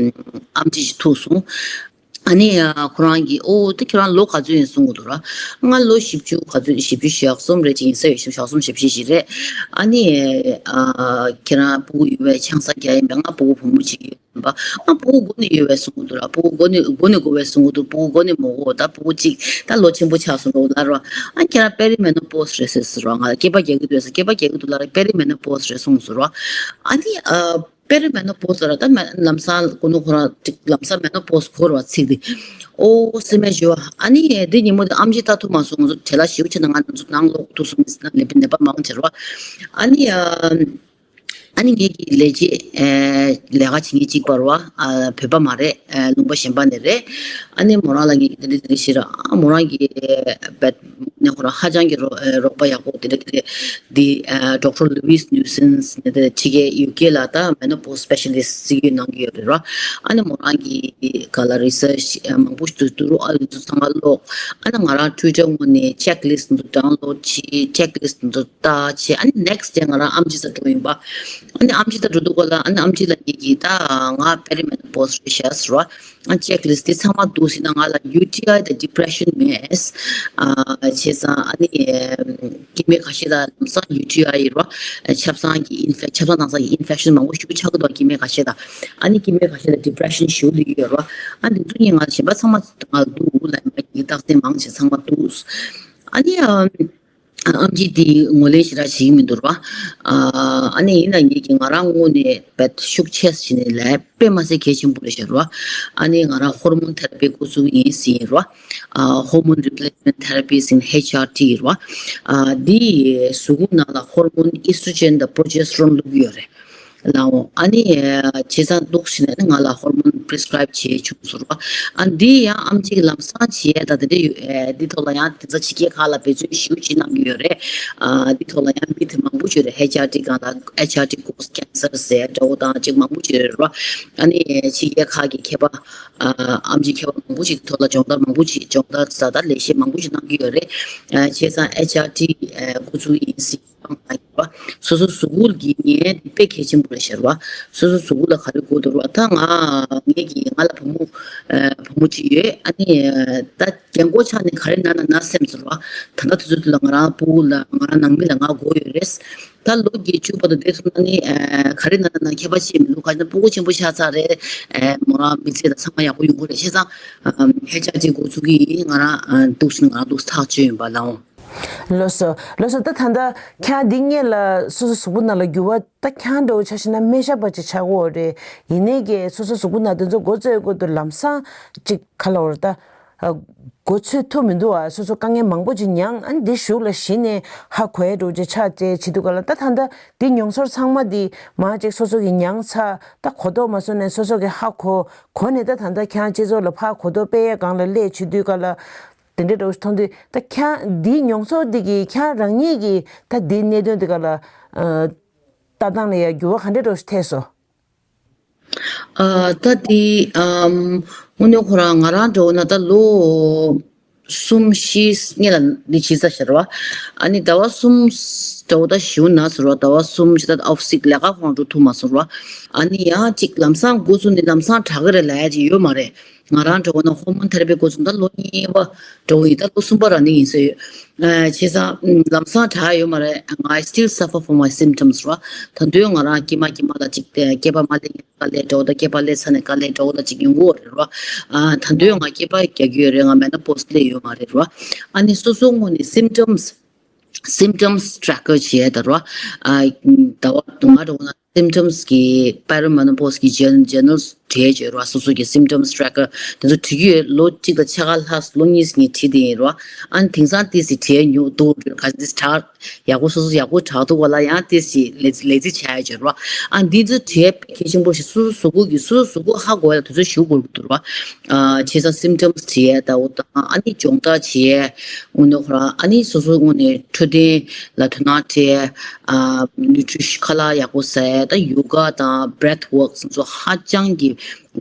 ཨམ་ཆི་ཞིག་ཐུག་སོང་། ཨ་ནི་ཨ་ཁོ་རང་གིས་ཨོ་དེ་ཁྱེད་རང་ལོ་ག་ཚོད་ཡིན་གསུང་གི་འདུག་ར། ང་ལོ་བཞི་བཅུ་ག་ཚོད་བཞི་བཅུ་ཞེ་གསུམ་རེད་ཅིག་ཡིན་ས་ཡོད་ཤག་བཞི་གསུམ་བཞི་བཞི་ཞིག་རེད། ཨ་ནི་ཨ་ཁྱེད་རང་སྤུ་གུ་ཡོད་པའི་ཆང་ས་རྒྱག་ཡིན་པས། ང་སྤུ་གུ་བུ་མོ་གཅིག་ཡོད་ཡིན་པ། ཨ་སྤུ་གུ་མགོ་ནས་ཡོད་པའི་གསུང་གི་འདུག་ར། སྤུ་གུ་མགོ་ནས་མགོ་ནས་མགོ་བའི་གསུང་གི་འདུག་སྤུ་གུ་མགོ་ནས་མ་གོ་ད་སྤུ་གུ་གཅིག་ད་ལོ་ཆེན་པོ་ཆགས་སོང་འགྲོ་ལབ་ར། ཨ་ཁྱེད་རང་པེ་རི་མེ་ནོ་པོ་སི་རེད་ཟེར་ཟེར་ར། ང་སྐྱེས་པ་རྒྱག་གི་འདུག་ཟེར། སྐྱེས་པ་རྒྱག་གི་འདུག་ལབ་ར། པེ་རི་མེ་ནོ་པོ་སི་རེད་གསུངས་ཟེར་ར། ཨ་ནི་ཨ། པེ་རི་མེ་ནོ་པོ་སི་ལ་ར་ད་མེ་ལམ་སང་ཀུན་ནུ་ཁོ་རང་ཅིག་ལམ་སང་མེ་ནོ་པོ་སི་འགོར་བ་ཚིག་དེ། ཨོ་སེམས་མེད་ཞུ་བ། ཨ་ནི་དེ་ཉིན་མོ་དེ་ཨམ་ཆི་ལྟ་ཐུབ་མ་སོང་། ང་ཚོ་བྲེལ་བ་ཞེ་པོ་ཆེ་ན་ང་ཚོ་ནང་ལོག་ཐུག་སོང་ཟེར་ན་ལས་པའི་ནད་པ་མང་ཆེ་ར་བ། ཨ་ནི་ཨ་ནི་ངེད་ཀྱི་ལས་བྱེད་ལས་ཀ་བྱེད་མཁན་གཅིག་པ་ར་བ། བོད་པ་མ་རེད། ལུང་པ་གཞན་པ་ནས་རེད། ཨ་ནི་མོ་རང་ལ་ངེད་ཀྱི་དེ་འདྲ་དེ་འདྲ་ཞིག་ར། ཨ་མོ་རང་གི་བེད་ནས་ཁོ་རང་ཧ་ཅང་གི་རོ་ཨེ་རོགས་པ་ཡག་པོ་དེ་འདྲ་དེ་འདྲ་འདི་ཨ་Doctor Louise Newsons ནས་དེ་ཕྱི་རྒྱལ་ཡུ་ཀེ་ལ་ད་མེ་ནོ་པོ་སི་སི་པེ་ཤལ་ལི་སི་ཊི་གཟིགས་གནང་གི་ཡོད་རེད་ར། ཨ་ནི་མོ་རང་གི་ག་ལ་རི་སར་ཆི་མང་པོ་ཞིག་འདུག་རོ། ཨ་ལི་ཚོ་ཚང་མ་ཀློག་ཨ་ནི་ང་རང་ཊུ་ཝི་ཊར་ངོས་ནས་ཅེག་ལི་སི་ཊི་འདུག་ཌའུན་ལོཌ་བྱས། ཅེག་ལི་སི་ཊི་འདུག་ལྟ་བྱས། ཨ་ནི་ནེག་སི་ཊི་ཌེ་ང་རང་ཨམ་ཆི་ས་འགྲོ་ཡིན་པ། ཨ་ནི་ཨམ་ཆི་ད་འགྲོ་འདུག་ག་ལ། ཨ་ནི་ཨམ་ཆི་ལ་ངེད་ཀྱིས་ད་ང་པེ་རི་མེ་ནོ་པོ་སི་རེད་ཤག་ཟེར་བ། ཨ་ཅེག་ལི་སི་ཊི་དེ་ཚང་མ་འདུག་ཟེར་ན་ང་ལ་ཡུ་ཊི་ཨའི་དང་ཌི་པི་རེ་ཤན་མེད། ཨ་བྱས་ཙང་ཨ་ནི་སྐྱེ་དམན་ཁ་ཤས་ལ་ལམ་སང་ཡུ་ཊི་ཨའི་ཡོད་རེད་བ། ཆབ་གསང་གི་ཨིན་ཕེག་ཆབ་གསང་ནང་གསང་གི་ཨིན་ཕེག་ཤན་མང་པོ་ཞིག་ཆགས་ཀྱི་འདུག་སྐྱེ་དམན་ཁ་ཤས་ལ། ཨ་ནི་སྐྱེ་དམན་ཁ་ཤས་ལ་ཌི་པི་རེ་ཤན་ཞེ་པོ་སླེབས་ཀྱི་ཡོད་རེད་བ། ཨ་འདི་ཚོ་གཉིས་ང་ལ་གཞན་པ་ཚང་མ་ང་ལ་འདུག་ལབ་ཡིན་པ། ངའི་རྟགས་མཚན་མང་ཆེ་ཚང་མ་འདུག་ཨ་ནི་ཨ། ཨ་ཨམ་ཆི་དེ་ངོས་ལེན་ཞེ་དྲག་བྱེད་ཀྱི་མི་འདུག་ར། ཨ་ཨ་ནི་ཡིན་ན་ངེད་ཀྱིས་ང་རང་ངོས་ནས་བེད་ཤུགས་ཆེ་ཟིན་ནས་ལས་དཔེ་མ་སྲིད་གལ་ཆེན་པོ་རེད་ཤག་ར། ཨ་ནི་ང་རང་ཧོར་མོན་ཐེ་ར་པི་འགོ་ཚུགས་ཡིན་ཟིན་ར། ཨ་ཧོར་མོན་རི་པི་ལེ་སི་མེན་ཊི་ཐེ་ར་པི་ཟིན་ཨེཆ་ཨར་ཊི་ར། ཨ་འདི་གཟུགས་པོ་ནང་ལ་ཧོར་མོན་ཨི་སི་ཊྲོ་ཇེན་དང་པོ་རོ་ཇེ་སི་ཊོ་རོན་བླུགས་ཀྱི་ཡོད་རེད། ལའོ། ཨ་ནི་བྱས་ཙང་འདུག་ཟེར་ནས་ང་ལ་ཧོར་མོན་པི་རི་སི་ཀ་རའིབ་བྱས་བྱུང་ཟེར་བ། ཨ་འདི་ཡང་ཨམ་ཆི་གིས་ལམ་སང་བྱས་ད་དེ་འདྲ་ཡོད། ཨེ་འདི་ཐོག་ལ་ཡང་དེ་ཚོ་ཕྱི་རྒྱལ་ཁག་ལ་འབད་བརྩོན་ཞེ་པོ་ཅིག་གནང་གི་ཡོད་རེད། ཨ་འདི་ཐོག་ལ་ཡང་མི་དེ་མང་པོ་ཞིག་རེད། ཨེཆ་ཨར་ཊི་སྒང་ལ་ཨེཆ་ཨར་ཊི་ཀོ་སི་ཀེན་སར་ཟེར་འདྲ་བོ་དང་ཅིག་མང་པོ་ཞིག་རེད་ར། ཨ་ནི་ཕྱི་རྒྱལ་ཁག་གི་མཁས་པ་ཨ་ཨམ་ཆི་མཁས་པ་མང་པོ་ཞིག་གི་ཐོག་ལ་སྦྱོང་བརྡར་མང་པོ་ཞིག་སྦྱོང་བརྡར་ཟ་ད་ལས་བཤད་མང་པོ་ཞིག་གནང་གི་ཡོད་རེད། ཨ་བྱས་ཙང་ཨེཆ་ཨར་ཊི་ཨ་འགོ་ཚུགས་ཡིན་ཟེར། སོ་སོ་གཟུགས་པོ་གི་ངས་དཔེ་གལ་ཆེན་པོ་རེད་ཤག་ར་བ། སོ་སོ་གཟུགས་པོ་ལ་ག་རེ་དགོས་འདུག་ར་བ། ད་ང་ངས་ཀྱི་ང་ལ་བུ་མོ་ཨ་བུ་མོ་གཅིག་ཡོད། ཨ་ནི་ད་རྒན་གོག་ཆགས་ནས་ག་རེ་ན་ན་ན་སེམས་ཟེར་བ། ད་ལྟ་དུས་ཚོད་དུ་ལ་ང་རང་སྤུ་གུ་ལ་ང་རང་ནང་མི་ལ་ང་དགོས་ཡོད་རེད། ད་ལོ་བརྒྱད་ཅུ་བར་དུ་བསྡད་ཐུབ་ན་ནི་ཨ་ག་རེ་ན་ན་ན་ཁྱད་པར་ཅི་མི་འདུག་ག་ཅི་ན་སྤུ་གུ་ཆེན་པོ་ཆགས་ཚར་རེད། ཨ་མོ་རང་མི་ཚེ་ད་ཚང་མ་ཡག་པོ་ཡོང་གི་རེད། བྱས་ཙང་ཨ་ཧེ་ཅག་ཅིག་འགོ་ཚུགས་ཀྱི་ཡིན། ང་རང་ཨ་འདུག་སེ་ང་རང་འདུག་སེ་ཐག་ཆོད་ཡིན་པ་ལའོ། ལགས་སོ། ལགས་སོ། ད་ད་ལྟ་ཁྱེད་འདི་སྔོན་ལ་སོ་སོ་གཟུགས་པོ་ནང་ལ་འགྱུར་བ། ད་ཁྱེད་འདྲ་བོ་ཆ་བཞག་ན་སྨན་ཞབས་པ་ཅིག་ཆགས་ཀྱི་ཡོད་རེད། ཡིན་ནའི་གི་སོ་སོ་གཟུགས་པོ་ནང་དེ་ཚོ་འགོ་བཙུགས་ཡོང་དུས་ལམ་སང་ཅིག་ག་ལ་བར་ད་འགོ་ཚུགས་ཐུབ་མི་འདུག་ཨ། སོ་སོ་དཀའ་ངལ་མང་པོ་ཅིག་མྱངས། ཨ་ནི་འདི་གཞུག་ལ་གཞི་ནས་ཧ་གོ་ཡ་འདྲ་བོ་ཅིག་ཆགས་བྱས་བྱེད་དུས་ག་ལ། ད་ད་ལྟ་འདི་མྱོང་ཚོར་ཚང་མ་འདི་མ་ཅིག་སོ་སོ་གི་མྱངས་ཚར། ད་གོ་རྟོགས་མ་སོང་ནས་སོ་སོ་གི་ཧ་གོ་གོ་ནས། ད་ད་ལྟ་ཁྱེད་སྤྱི་ཚོགས་ལ་ཕར་གོ་རྟོགས་སྤེལ་ཡ་སྒང་ལ་སླེབས་བྱེད་དུས་ག་ལ། དེ་འདྲའི་འདྲ་བོ་ཞིག་མཐོང་དུས། ད་ཁྱེད་འདིའི་མྱོང་ཚོར་འདི་གིས་ཁྱེད་རང་ཉིད་ཀྱིས་ད་འདིའི་གནད་དོན་འདི་ག་ལ་ཨ་ལྟ་སྟངས་ལ་ཡང་འགྱུར་བ་ག་འདྲའི་འདྲ་བོ་ཞིག་ཐེབས་སོང་། ཨ་ད་འདི་ཨམ་དངོས་གནས་ཁོ་རང་ང་རང་འདྲ་བོ་ན་ད་ལོ་གསུམ་བཞི་སྔོན་ལ་འདི་བྱས་ཚར་ཤག་ར་བ། ཨ་ནི་ཟླ་བ་གསུམ་འདྲ་བོ་ད་ཞུ་ན་ཟེར་བ། ཟླ་བ་གསུམ་བཞི་ད་ཨོ་ཕི་སི་ལས་ཀ་ཁོ་རང་འགྲོ་ཐུབ་མ་སོང་ར་བ། ཨ་ནི་ཡང་ཅིག་ལམ་སང་འགོ་བཙུགས་ནས་ལམ་སང་དྲག་གི་རེད་ལབ་ཡ་ཅིག་ཡོད་མ་རེད། ང་རང་འདྲ་བོ་ན་ཧོར་མོན་ཐེ་ར་པི་འགོ་ཚུགས་ད་ལོ་གཉིས་པ་འདྲ་བོ་ཡིན། ད་ལོ་གསུམ་པ་རང་ནི་ཡིན་ཟེར་ཡོད། ཨ་བྱས་ཙང་ལམ་སང་དྲག་ཡོད་མ་རེད། I still suffer from my symptoms ར། ད་དུང་ང་རང་སྐྱེས་མ་སྐྱེས་མ་ལ་ཅིག་སྐེད་པ་མ་སླེབས་ཉིན་དཀའ་ལས་འདྲ་བོ་དང་། སྐེད་པ་སླེབས་ཚར་ནས་དཀའ་ལས་འདྲ་བོ་ལ་ཅིག་ཡོང་གི་ཡོད་རེད་ར། ཨ་ད་དུང་ང་སྐེད་པ་རྒྱག་གི་ཡོད་རེད། ང་མེ་ནོ་པོ་སི་སླེབས་ཡོད་མ་རེད་ར། ཨ་ནི་སོ་སོ་ངོས་ནས་སིམ་ཊམ་སི་སིམ་ཊམ་སི་ཊེག་ཀར་བྱས་ད་ར། ཨ་ད་བ་ང་འདྲ་བོ་ན་སིམ་ཊམ་སི་གི་པེ་རི་མེ་ནོ་པོ་སི་གི་ཇར་ཇར་ནལ་བྲིས་བྱས་ར། སོ་སོ་གི་སིམ་ཊམ་སི་ཊེག་ཀར་དེ་ཚོ་བྲིས་ཀྱི་ཡོད། ལོ་གཅིག་དང་ཕྱེད་ཀ་ལྷག་ལོ་གཉིས་ངས་བྲིས་བསྡད་ཡིན་ར། ཨ་ནི་དེང་སང་ཏོག་ཙམ་བྲིས་ཉུང་འདུག་ག་ཚོད་དྲག་ཡག་པོ་སོ་སོ་ཡག་པོ་དྲག་འདུག་བ་ལ་ཡང་ཏོག་ཙམ་ལས་ལས་རྩིས་བྱ་ཡ་བྱས་ར། ཨ་འདི་ཚོ་བྲིས་དཔེ་གལ་ཆེན་པོ་ཞིག་སོ་སོ་གཟུགས་པོ་གི་སོ་སོ་གཟུགས་པོ་ཧ་གོ་ཡ་ལ་དུས་ཚོད་ཞེ་པོ་འགོར་གྱི་འདུག་ར། ཨ་བྱས་ཙང་སིམ་ཊམ་སི་བྲིས་ཡ་ད་འོ་དང་། ཨ་ནི་སྦྱོང་བརྡར་བྱས་ཡ་དངོས་གནས་ཁོ་རང་། ཨ་ནི་སོ་སོ་དངོས་གནས་འཕྲོད་བསྟེན་ལ་དོ་སྣང་སྤྲད་ཡ། ཨ་ནུ་ཊི་རི་ཤན་ཁ་ལག་ཡག་པོ་ཟ་ཡ། ད་ཡོ་ག་དང་བྷི་རེཐ་ཝོག་སོ་སོ་ཧ་ཅང་གི་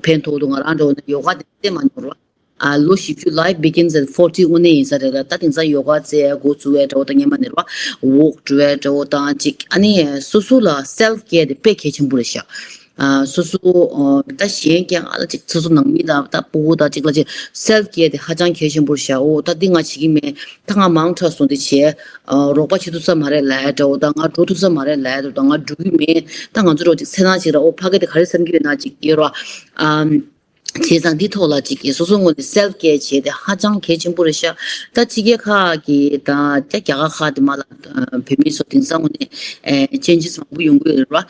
ཕན་ཐོགས་འདུག་ང་རང་འདྲ་བོ་ན་ཡོ་ག་དེ་རྩེ་མ་མྱོང་ར། ཨ་ལོ་བཞི་བཅུ། Life begins at forty དངོས་གནས་ཡིན་ས་རེད་ལ། ད་དེང་སང་ཡོ་ག་རྩེ་འགོ་ཚུགས་པའི་འདྲ་བོ་དང་སྔན་མ་ནས་ར་ཝོག་འགྲོ་བའི་འདྲ་བོ་དང་ཅིག་ཨ་ནི་སོ་སོ་ལ་སེལ་ཕི་ཀེར་དེ་དཔེ་གལ་ཆེན་པོ་རེད་ཤག་ཨ་སོ་སོ་ཨ་ད་གཞན་ཀྱང་ཨ་ལ་ཅིག་སོ་སོ་ནང་མི་དང་ད་སྤུ་གུ་དང་ཅིག་ལ་ཅིག་self care་དེ་ཧ་ཅང་གལ་ཆེན་པོ་རེད་ཤག་འོ་ད་འདི་ང་བྱེད་ཀྱི་མེད། ད་ང་མང་དྲགས་སོང་། འདི་བྱས་ཨ་རོགས་པ་བྱེད་ཐུབ་ས་མ་རེད་ལབ་ཡ་འདྲ་བོ་དང་། ང་འགྲོ་ཐུབ་ས་མ་རེད་ལབ་ཡ་འདྲ་བོ་དང་། ང་འགྲོ་གི་མེད། ད་ང་ཚོ་རོགས་ཅིག་འཚེར་སྣང་ཅིག་ར། འོ་ཕ་གི་དེ་ག་རེ་བསམ་གྱི་ཡོད་ན་ཅིག་ཡོད་ར། ཨ་བྱས་ཙང་འདི་ཐོག་ལ་ཅིག་སོ་སོ་ངོས་ནས་self care་བྱས་ཏེ་ཧ་ཅང་གལ་ཆེན་པོ་རེད་ཤག་ད་ཕྱི་རྒྱལ་ཁག་གི་ད་རྒྱ་རྒྱ་གར་ཁག་དེ་མ་ལ་ཨ་བོད་མི་ཚོ་དེང་སང་ངོས་ནས་ཨེ་changes་མང་པོ་ཡོང་གི་ཡོད་རེད་བ། ཨ་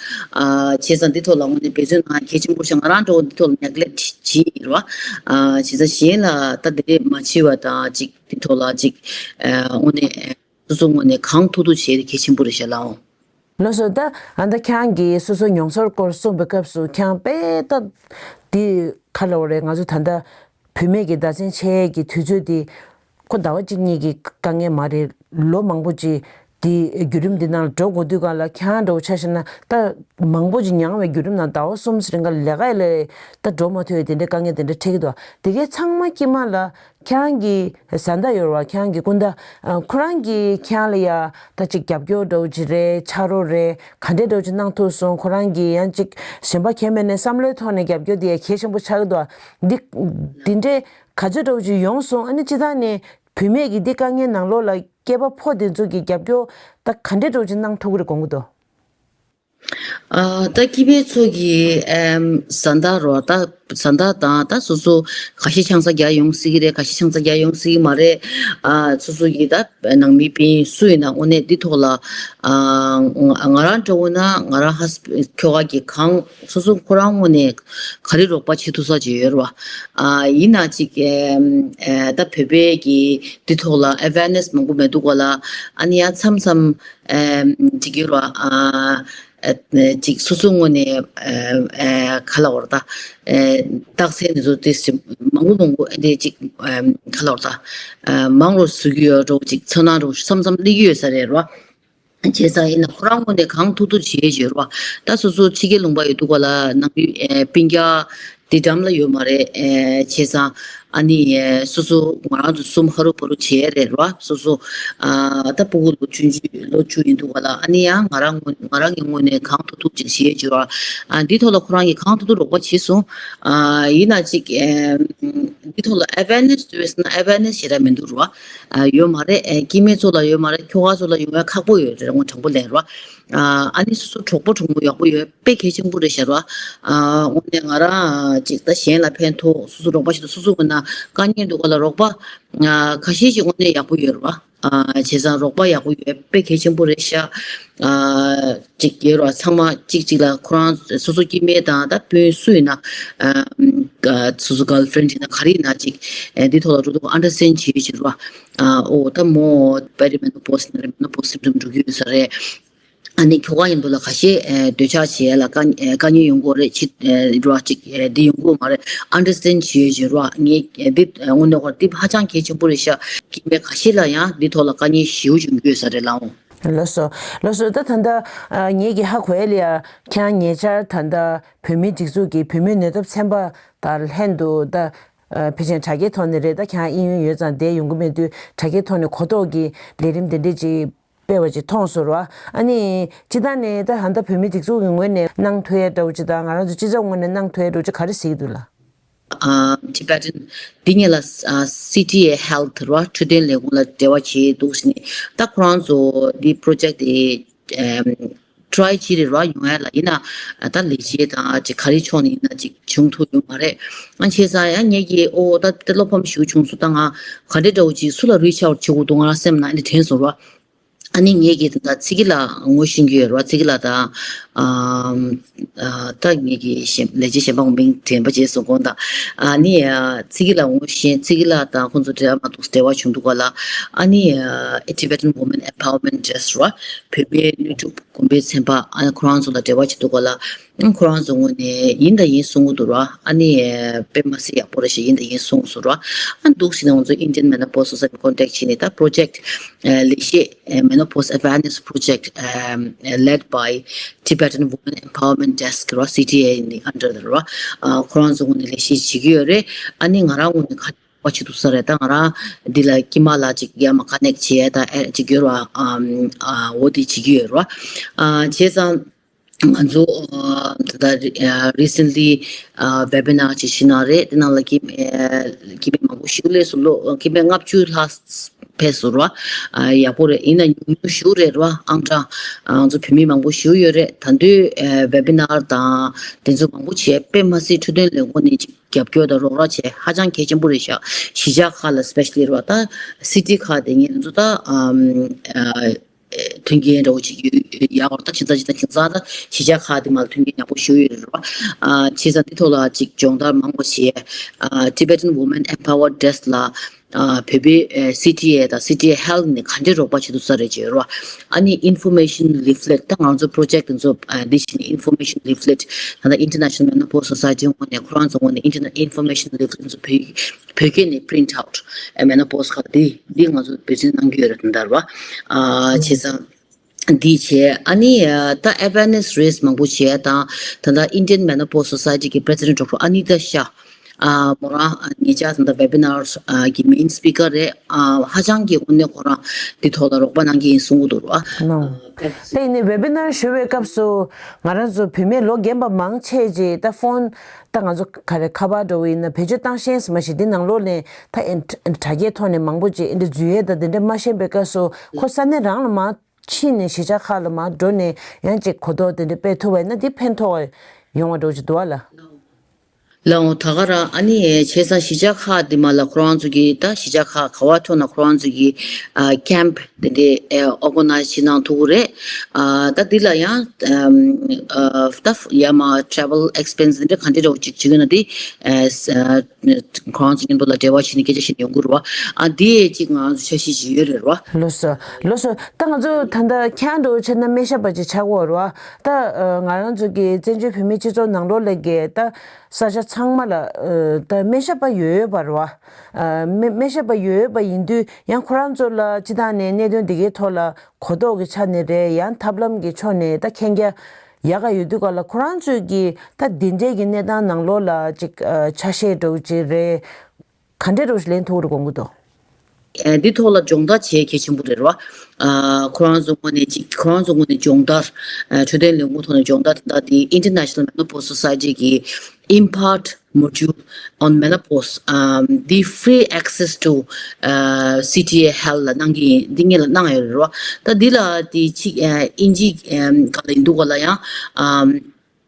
བྱས་ཙང་འདི་ཐོག་ལ་ངོས་ནས་འབད་བརྩོན་གནང་གལ་ཆེན་པོ་ཞིག་ང་རང་འདྲ་བོ་འདི་ཐོག་ལ་neglect་བྱེད་ཀྱི་ཡོད་རེད་བ། ཨ་བྱས་ཙང་གཞན་ལ་ད་དེ་འདྲས་མ་བྱེད་པ་དང་ཅིག་འདི་ཐོག་ལ་ཅིག་ཨ་ངོས་ནས་སོ་སོ་ངོས་ནས་གང་ཐུབ་ཐུབ་བྱས་ཏེ་གལ་ཆེན་པོ་རེད་ཤག་ལགས་འོང་། ལགས་སོ། ད་ཨ་ད་ཁྱེད་རང་གིས་སོ་སོའི་མྱོང་ཚོར་སྐོར་གསུངས་པའི་སྐབས་སུ་ཁྱེད་རང་དཔེ་ད་འདི་ག་ལབ་དགོས་རེད། ང་ཚོ་ད་ལྟ་བུད་མེད་ཀྱི་ཟླ་མཚན་ཆད་ཡས་ཀྱི་དུས་ཚོད་འདི་ཁོ་ཟླ་བ་གཅིག་གཉིས་ཀྱི་དཀའ་ངལ་མ་རེད། ལོ་མང་པོ་ཅིག་འདི་བརྒྱུད་རིམ་འདི་ནང་ལ་འགྲོ་དགོས་དུས་སྒང་ལ་ཁྱེད་རང་འདྲ་བོ་ཆ་བཞག་ན་ད་མང་པོ་ཅིག་མྱངས་པའི་བརྒྱུད་རིམ་ནང་ཟླ་བ་གསུམ་རིང་ག་ལས་ཀ་ལས་ད་འགྲོ་མ་ཐུབ་པའི་དེ་འདྲའི་དཀའ་ངལ་དེ་འདྲ་འཕྲད་ཀྱི་འདུག་དེ་གའི་ཚང་མ་དཀྱིལ་མ་ལ་ཁྱེད་རང་གི་བཟའ་ཟླ་ཡོད་རེད་བ། ཁྱེད་རང་གི་སྐུ་ཟླ་ཨ་ཁོ་རང་གིས་ཁྱེད་རང་ལ་ཡ་ད་ཅིག་རྒྱབ་སྐྱོར་འདྲ་བོ་ཅིག་རེད། ཕྱག་རོགས་རེད། ག་འདྲས་འདྲ་བོ་ཅིག་གནང་ཐུབ་སོང་། ཁོ་རང་གིས་ཡང་ཅིག་གཞན་པ་གང་ཡང་མེད་ནའི་བསམ་བློའི་ཐོག་ནས་རྒྱབ་སྐྱོར་དེ་ཡ་གལ་ཆེན་པོ་ཆགས་ཀྱི་འདུག་འདི་འདི་འདྲས་ག་ཚོད་འདྲ་བོ་ཅིག་ཡོང་སོང་། ཨ་ནི་སྤྱིར་བཏང་ནས་བུད་མེད་ཀྱི་འདི་དཀའ་ངལ་ནང་ལོགས་ལ་སྐྱེས་པ་ཕོ་དེ་ཚོ་གིས་རྒྱབ་སྐྱོར་ད་ག་འདྲས་འདྲ་བོ་ཅིག་གནང་ཐུབ་ཀྱི་རེད་དགོངས་ཀྱི་འདུག་ཨ་ད་སྐྱེས་པའི་ཚོ་གི་ཨེམ་བཟའ་ཟླ་རོ། ད་བཟའ་ཟླ་དང་ད་སོ་སོ་ཁ་ཤས་ཆང་ས་རྒྱག་ཡོང་སྲིད་ཀྱི་རེད། ཁ་ཤས་ཆང་ས་རྒྱག་ཡོང་སྲིད་ཀྱི་མ་རེད། ཨ་སོ་སོ་གི་ད་ནང་མི་སྤུན་སུ་ཡིན་ན་དངོས་གནས་འདི་ཐོག་ལ་ཨ་ང་ང་རང་འདྲ་བོ་ན་ང་རང་ཧས་ཁྱོ་ག་གི་གང་སོ་སོ་ཁོ་རང་དངོས་གནས་ག་རེ་རོགས་པ་བྱེད་ཐུབ་ས་ཅིག་ཡོད་རེད་བ། ཨ་ཡིན་ན་ཅིག་ཨེམ་ཨེ་ད་བོད་པའི་གི་འདི་ཐོག་ལ་awareness་མང་པོ་མེད་འདུག་ག་ལ། ཨ་ནི་ཡང་མཚམས་མཚམས་ཨེམ་ཅིག་ཡོད་རེད་བ། ཨ། ཨ་ཅིག་སོ་སོའི་ངོས་ནས་ཨ་ཨ་ག་ལབ་དགོས་རེད་ད། ཨ་རྟགས་མཚན་འདི་ཚོ་དེ་མང་པོ་མང་པོ་ཨ་འདྲས་ཅིག་ཨ་ག་ལབ་དགོས་རེད་ད། ཨ་མང་རུ་བཟོ་གི་ཡོད་འགྲོ། ཅིག་ཚོར་སྣང་འདྲ་བོ་མཚམས་མཚམས་སླེབས་ཀྱི་ཡོད་ས་རེད་རོ། བྱས་ཙང་ཡིན་ན་ཁོ་རང་ངོས་ནས་གང་ཐུབ་ཐུབ་བྱེད་ཀྱི་ཡོད་རོ། ད་སོ་སོ་ཕྱི་རྒྱལ་ལུང་པ་ཡོད་དུས་ག་ལ་ནང་མི་ཨ་སྤུན་ཀྱག་འདི་འགྲམ་ལ་ཡོད་མ་རེད། ཨ་བྱས་ཙང་ཨ་ནི་ཨེ་སོ་སོ་ང་རང་ཚོ་གསུམ་ཧ་རུ་བ་རུ་བྱས་རེད་ར། སོ་སོ་ཨ་ད་སྤུ་གུ་ལོ་ཆུང་ཆུང་ལོ་བཅུ་ཡིན་འདུག་ག་ལ། ཨ་ནི་ཡང་ང་རང་ངོས་ང་རང་གི་ངོས་ནས་གང་ཐུབ་ཐུབ་ཅིག་བྱེད་ཀྱི་ཡོད་ར། ཨ་འདི་ཐོག་ལ་ཁོ་རང་གིས་གང་ཐུབ་ཐུབ་རོགས་པ་བྱས་སོང་། ཨ་ཡིན་ན་ཅིག་ཨེ་འདི་ཐོག་ལ་awareness་ཡོད་ཟེར་ན་awareness་ཞེ་དྲག་མི་འདུག་ར། ཨ་ཡོད་མ་རེད། ཨེ་སྐྱེ་དམན་ཚོ་ལ་ཡོད་མ་རེད། ཁྱོ་ག་ཚོ་ལ་ཡོང་བའི་ཁག་པོ་ཡོད་རེད། དངོས་དྲང་པོ་ལན་ར། ཨ་ཨ་ནི་སོ་སོ་གྲོགས་པོ་གྲོགས་མོ་ཡག་པོ་ཡོད་དཔེ་གལ་ཆེན་པོ་རེད་ཤག་ར། ཨ་དངོས་གནས་ང་རང་ཅིག་ད་གཞན་ལ་ཕན་ཐོགས། སོ་སོ་རོགས་པ་ཞིག་ཏུ་སོ་སོ་ངོས་ན་དཀའ་ངལ་འདུག་ག་ལ་རོགས་པ་ཨ་ཁ་ཤས་ཤིག་དངོས་གནས་ཡག་པོ་ཡོད་ར། ཨ་བྱས་ཙང་རོགས་པ་ཡག་པོ་ཡོད་དཔེ་གལ་ཆེན་པོ་རེད་ཤག་ཨ་ཅིག་ཡོད་ར། ཚང་མ་ཅིག་ཅིག་ལ་ཁོ་རང་སོ་སོ་སྐྱེ་དམན་དང་ད་སྤུན་སུ་ཡིན་ན་ཨ་སོ་སོ་girlfriend་ཡིན་ན་ག་རེ་ཡིན་ན་ཅིག་ཨ་འདི་ཐོག་ལ་འགྲོ་དུས་understand་བྱེད་ཀྱི་ར། ཨ་ཨོ་ད་མོ་perimenopause་ཡིན་ན་རེད། menopause symptom་འགྲོ་གི་ཡོད་ས་རེད། ཨ་ནི་ཁྱོ་ག་ཡིན་འདུག་ལ་ཁ་ཤས་ཨ་འདོད་ཆགས་བྱེད་ཡ་ལ་དཀའ་ཨ་དཀའ་ངལ་ཡོང་གི་རེད། ཅི་ཨ་ར་ཅིག་ཨ་འདི་ཡོང་གི་མ་རེད། understand་བྱེད་ཡོད་ཅིག་ར། ངས་ཨ་འདི་ཨ་དངོས་གནས་ཁོ་འདི་ཧ་ཅང་གལ་ཆེན་པོ་རེད་ཤག་སྐྱེ་དམན་ཁ་ཤས་ལ་ཡང་འདི་ཐོག་ལ་དཀའ་ངལ་ཞེ་པོ་ཅིག་ཡོང་གི་ཡོད་ས་རེད་ལགས་འོང་། ལགས་སོ། ལགས་སོ། ད་ད་ལྟ་ཨ་ངེད་ཀྱི་ཧ་གོ་ཡ་ལ་ཡ་ཁྱེད་རང་ཉེ་ཆར་ད་ལྟ་བོད་མིའི་སྒྲིག་འཛུགས་ཀྱི་བུད་མེད་ནུས་སྟོབས་ཚན་པ་དང་ལྷན་དུ་ད་ཨ་ཕལ་ཆེར་དྲ་རྒྱའི་ཐོག་ནས་རེད། ད་ཁྱེད་རང་དབྱིན་ཡུལ་ཡོད་ཙང་བསྡད་ཡོང་གི་མེད་དུས་དྲ་རྒྱའི་ཐོག་ནས་གོ་རྟོགས་ཀྱི་ལས་རིམ་དེ་འདྲས་ཅིག་སྤེལ་བ་ཅིག་མཐོང་སོང་ར། ཨ་ནི་སྤྱིར་བཏང་ནས་ད་ཧན་ད་བོད་མི་སྒྲིག་འཛུགས་ཀྱི་ངོས་ནས་གནང་ཐུབ་ཡ་འདྲ་བོ་ཅིག་དང་ང་རང་ཚོ་སྤྱི་ཚོགས་ངོས་ནས་གནང་ཐུབ་ཡ་འདྲ་བོ་ཅིག་ག་རེ་གཟིགས་འདུག་ལ། ཨ་Tibetan་འདི་ངེད་ལ་ཨ་CTA Health་ར་འཕྲོད་བསྟེན་ལས་ཁུངས་ལ་འབྲེལ་བ་བྱས་འདུག་ཟེར་ནས། ད་ཁོ་རང་ཚོ་འདི་project་དེ་ཨམ་try་བྱས་རེད་ར། ཡོང་ཡ་ལ་ཡིན་ན་ད་ལས་བྱེད་དང་ཅིག་ག་རེ་ཕྱོགས་ནས་ཡིན་ན་ཅིག་བྱུང་ཐུབ་ཡོད་མ་རེད། ཨ་བྱས་ཙང་ཡང་ངེད་ཀྱིས་ཨོ་ད་དེ་བློ་ཕམ་ཞེ་པོ་བྱུང་སོང་། ད་ང་ག་འདྲས་འདྲ་བོ་ཅིག་སུ་ལ་reach out་བྱེད་དགོས་འདུག་ང་རང་སེམས་ནང་ཨ་ནི་དྲན་སོང་ར། ཨ་ནི་ངེད་ཀྱིས་ད་ཚིག་གི་ལ་ངོ་ཤེས་ཀྱི་ཡོད་རེད་བ། ཚིག་གི་ལ་དང་ཨ་ཨ་ད་ངེད་ཀྱི་གཞན་ལས་བྱེད་གཞན་པ་མིང་དྲན་པ་བརྗེད་སོང་དགོངས་དག་ཨ་ནི་ཨ་ཚིག་གི་ལ་ངོ་ཤེས། ཚིག་གི་ལ་དང་ཁོང་ཚོ་འབྲེལ་བ་མ་ཐུབ་འབྲེལ་བ་བྱུང་འདུག་ག་ལ། ཨ་ནི་ཨ་Tibetan Women Empowerment Desk་རེད་བ། བོད་པའི་ནུས་སྒྲུབ་གོང་འཕེལ་ཚན་པ་ཨ་ནི་ཁོ་རང་ཚོ་ལ་འབྲེལ་བ་བྱེད་འདུག་ག་ལ། ཁོ་རང་ཚོ་ངོས་ནས་ཡིན་དང་ཡིན་གསུང་གི་འདུག་ར། ཨ་ནི་དཔེ་མ་སྲིད་ཡག་པོ་རེད་ཤག་ཡིན་དང་ཡིན་གསུངས་སོང་ར། ཨ་འདུག་ཟེར་ནས་ང་ཚོ་Indian Menopause Society་ནས་contact་བྱས་ནས་ད་project་ལས་གཞི་Menopause Awareness Project led by Tibetan Women Empowerment Desk་ར། CTA་ནི་under་ར། ཁོ་རང་ཚོ་ངོས་ནས་ལས་གཞི་བྱེད་ཀྱི་ཡོད་རེད། ཨ་ནི་ང་རང་ངོས་ནས་ག་བ་བྱེད་ཐུབ་ས་རེད། ད་ང་རང་འདི་ལ་དཀྱིལ་མ་ལ་ཅིག་ཡར་མར་connect་བྱེད་ཡ་ད་ཨེ་ཅིག་ཡོད་ར། ཨ་འོ་དེ་བྱེད་ཀྱི་ཡོད་ར། བྱས་ཙང་། ང་ཚོ་ད་ལྟ་recently webinar ཅིག་ཞིག་གནང་རེད། དེ་ནང་ལ་སྐྱེ་དམན་མང་པོ་ཞིག་སླེབས་སོང་། ལོ་སྐྱེ་དམན་ལྔ་བཅུ་ལྷག་ཕེབས་སོང་ར། ཡག་པོ་རེད། ཡིན་ན་ཉུང་ཉུང་ཞིག་རེད་ར། ཨང་གྲངས་ང་ཚོ་བོད་མི་མང་པོ་ཞིག་ཡོད་རེད། ད་དུང་webinar དང་དེ་ཚོ་མང་པོ་བྱས། དཔེ་མ་སྲིད་འཕྲོད་བསྟེན་ལས་ཁུངས་ནས་ཅིག་རྒྱབ་སྐྱོར་དང་རོགས་རམ་བྱས། ཧ་ཅང་གལ་ཆེན་པོ་རེད་ཤག་གཞིས་ཆགས་ཁག་ལ་especially ར། ད་city ཁག་དེ་ངས་ཚོ་ད་མཐུན་རྐྱེན་འདྲ་བོ་ཅིག་ཡོད་ཡག་པོ། ད་ཁྱེད་ཚོ་ཅིག་ད་དེང་སང་ད་གཞིས་ཆགས་ཁག་དེ་མ་མཐུན་རྐྱེན་ཡག་པོ་ཞིག་ཡོད་རེད་ར། བྱས་ཙང་འདི་ཐོག་ལ་ཅིག་སྦྱོང་བརྡར་མང་པོ་བྱས། Tibetan Women Empowered Desk ལ་བོད་པའི་city ཨེ་དང་city health ནས་ག་འདྲས་རོགས་པ་བྱེད་ཐུབ་ས་རེད་ཅེས་ར། ཨ་ནི་information leaflet། ད་ང་ཚོ་project དེ་ཚོ་འདི་བྱས་ནས་information leaflet། ད་ལྟ་International Menopause Society ངོས་ནས་ཁོ་རང་ཚོ་ངོས་ནས་information leaflet དེ་ཚོ་བོད་བོད་སྐད་ནས་print out menopause ཁག་འདི་འདི་ང་ཚོ་འབད་བརྩོན་གནང་གི་ཡོད་རེད། དེ་འདྲ་ར། བྱས་ཙང་འདི་བྱས། ཨ་ནི་ད་awareness raise མང་པོ་བྱས། དང་ད་ལྟ་Indian Menopause Society གི་President Doctor Anita Shah མོ་རང་ཉེ་ཆར་ད་ལྟ་webinar གི་main speaker རེད། ཧ་ཅང་གི་དངོས་གནས་ཁོ་རང་འདི་ཐོག་ལ་རོགས་པ་གནང་གི་ཡིན་གསུང་གི་འདུག་ར། དེ་ཡིན་ནའི་webinar ཞུ་བའི་སྐབས་སུ་ང་རང་ཚོ་བུད་མེད་ལོ་རྒན་པ་མང་ཆེ་ཅིག་ད་phone ད་ང་ཚོ་ག་རེ་ཁ་པར་འདྲ་བོ་ཡིན་ན་བེད་སྤྱོད་བཏང་ཤེས་ཟིན་མ་ཞིག་འདི་ནང་ལོགས་ནས་ད་ཨེ་དྲ་རྒྱའི་ཐོག་ནས་མང་པོ་ཅིག་ཨེ་འདྲ་འཛུལ་ཡས་ད་དེ་འདྲ་མ་ཤེས་པའི་སྐབས་སུ་ཁོ་ས་གནས་རང་ལ་མར་ཕྱིན་ནས་གཞིས་ཆགས་ཁག་ལ་མར་འགྲོ་ནས་ཡང་ཅིག་གོ་རྟོགས་དེ་འདྲ་སྤེལ་ཐུབ་པ་ཡིན་ན་འདི་ཕན་ཐོགས་ཡོང་བ་འདྲ་བོ་ཅིག་འདུག་ཨ་ལ། ལའོ་ད་ག་རང་ཨ་ནི་བྱས་ཙང་གཞིས་ཆགས་ཁག་འདི་མ་ལ་ཁོ་རང་ཚོ་གི་ད་གཞིས་ཆགས་ཁག་ག་བ་ཐོག་ན་ཁོ་རང་ཚོ་གི་camp དེ་འདྲའི་organize བྱེད་གནང་ཐུབ་ཀྱི་རེད། ད་འདི་ལ་ཡང་ད་ཡ་མ་travel expense དེ་འདྲ་ག་འདྲ་འདྲ་བོ་ཅིག་བྱེད་ཀྱི་ན་འདི་ཁོ་རང་ཚོ་མཉམ་དུ་ལ་འབྲེལ་བ་བྱས་ནས་སྐད་ཆ་བཤད་ནས་ཡོང་གི་རེད་བ། ཨ་འདི་ཅིག་ང་རང་ཚོ་འཆར་གཞི་ཅིག་ཡོད་རེད་བ། ལགས་སོ་ལགས་སོ། ད་ང་ཚོ་ད་ལྟ་ཁྱེད་རང་འདྲ་བོ་བྱས་ན་སྨན་ཞབས་པ་ཅིག་ཆགས་ཀྱི་ཡོད་རེད་བ། ད་ང་རང་ཚོ་གི་བཙན་བྱོལ་བོད་མིའི་སྤྱི་ཚོགས་ནང་ལོགས་ལ་གི་ད་ས་ཆ་ཚང་མ་ལ་ད་སྨན་ཞབས་པ་ཡོད་ཡོད་པ་རེད་བ། སྨན་སྨན་ཞབས་པ་ཡོད་ཡོད་པ་ཡིན་དུས་ཡང་ཁོ་རང་ཚོ་ལ་སྤྱི་བཏང་ནས་གནད་དོན་འདི་གའི་ཐོག་ལ་གོ་རྟོགས་ཀྱི་ཆ་ནས་རེད། ཡང་ཐབས་ལམ་གྱི་ཕྱོགས་ནས་ད་མཁྱེན་རྒྱ་ཡག་ག་ཡོད་དུས་ག་ལ་ཁོ་རང་ཚོས་ཀྱི་ད་འདི་འདྲའི་གི་གནས་སྟངས་ནང་ལོགས་ལ་ཅིག་ཆ་ཤས་འདྲ་བོ་ཅིག་རེད། ག་འདྲའི་འདྲ་བོ་ཞིག་ལེན་ཐུབ་ཀྱི་རེད་དགོངས་ཀྱི་འདུག་འདི་ཐོག་ལ་སྦྱོང་བརྡར་བྱེད་གལ་ཆེན་པོ་རེད་བ། ཁོ་རང་ཚོ་ངོས་ནས་ཅིག་ཁོ་རང་ཚོ་ངོས་ནས་སྦྱོང་བརྡར་འཕྲོད་བསྟེན་ལས་ཁུངས་ཐོག་ནས་སྦྱོང་བརྡར་དེ་འདྲ་དེ་International Menopause Society གི་Impact Module on Menopause འདི་free access to city health ལ་གནང་གི་ཡིན། འདི་ངེད་ལ་གནང་ཡོད་རེད་བ། ད་འདི་ལ་དེ་ཅིག་དབྱིན་ཇི་སྒང་ལ་ཡིན་འདུག་ག་ལ་ཡང་།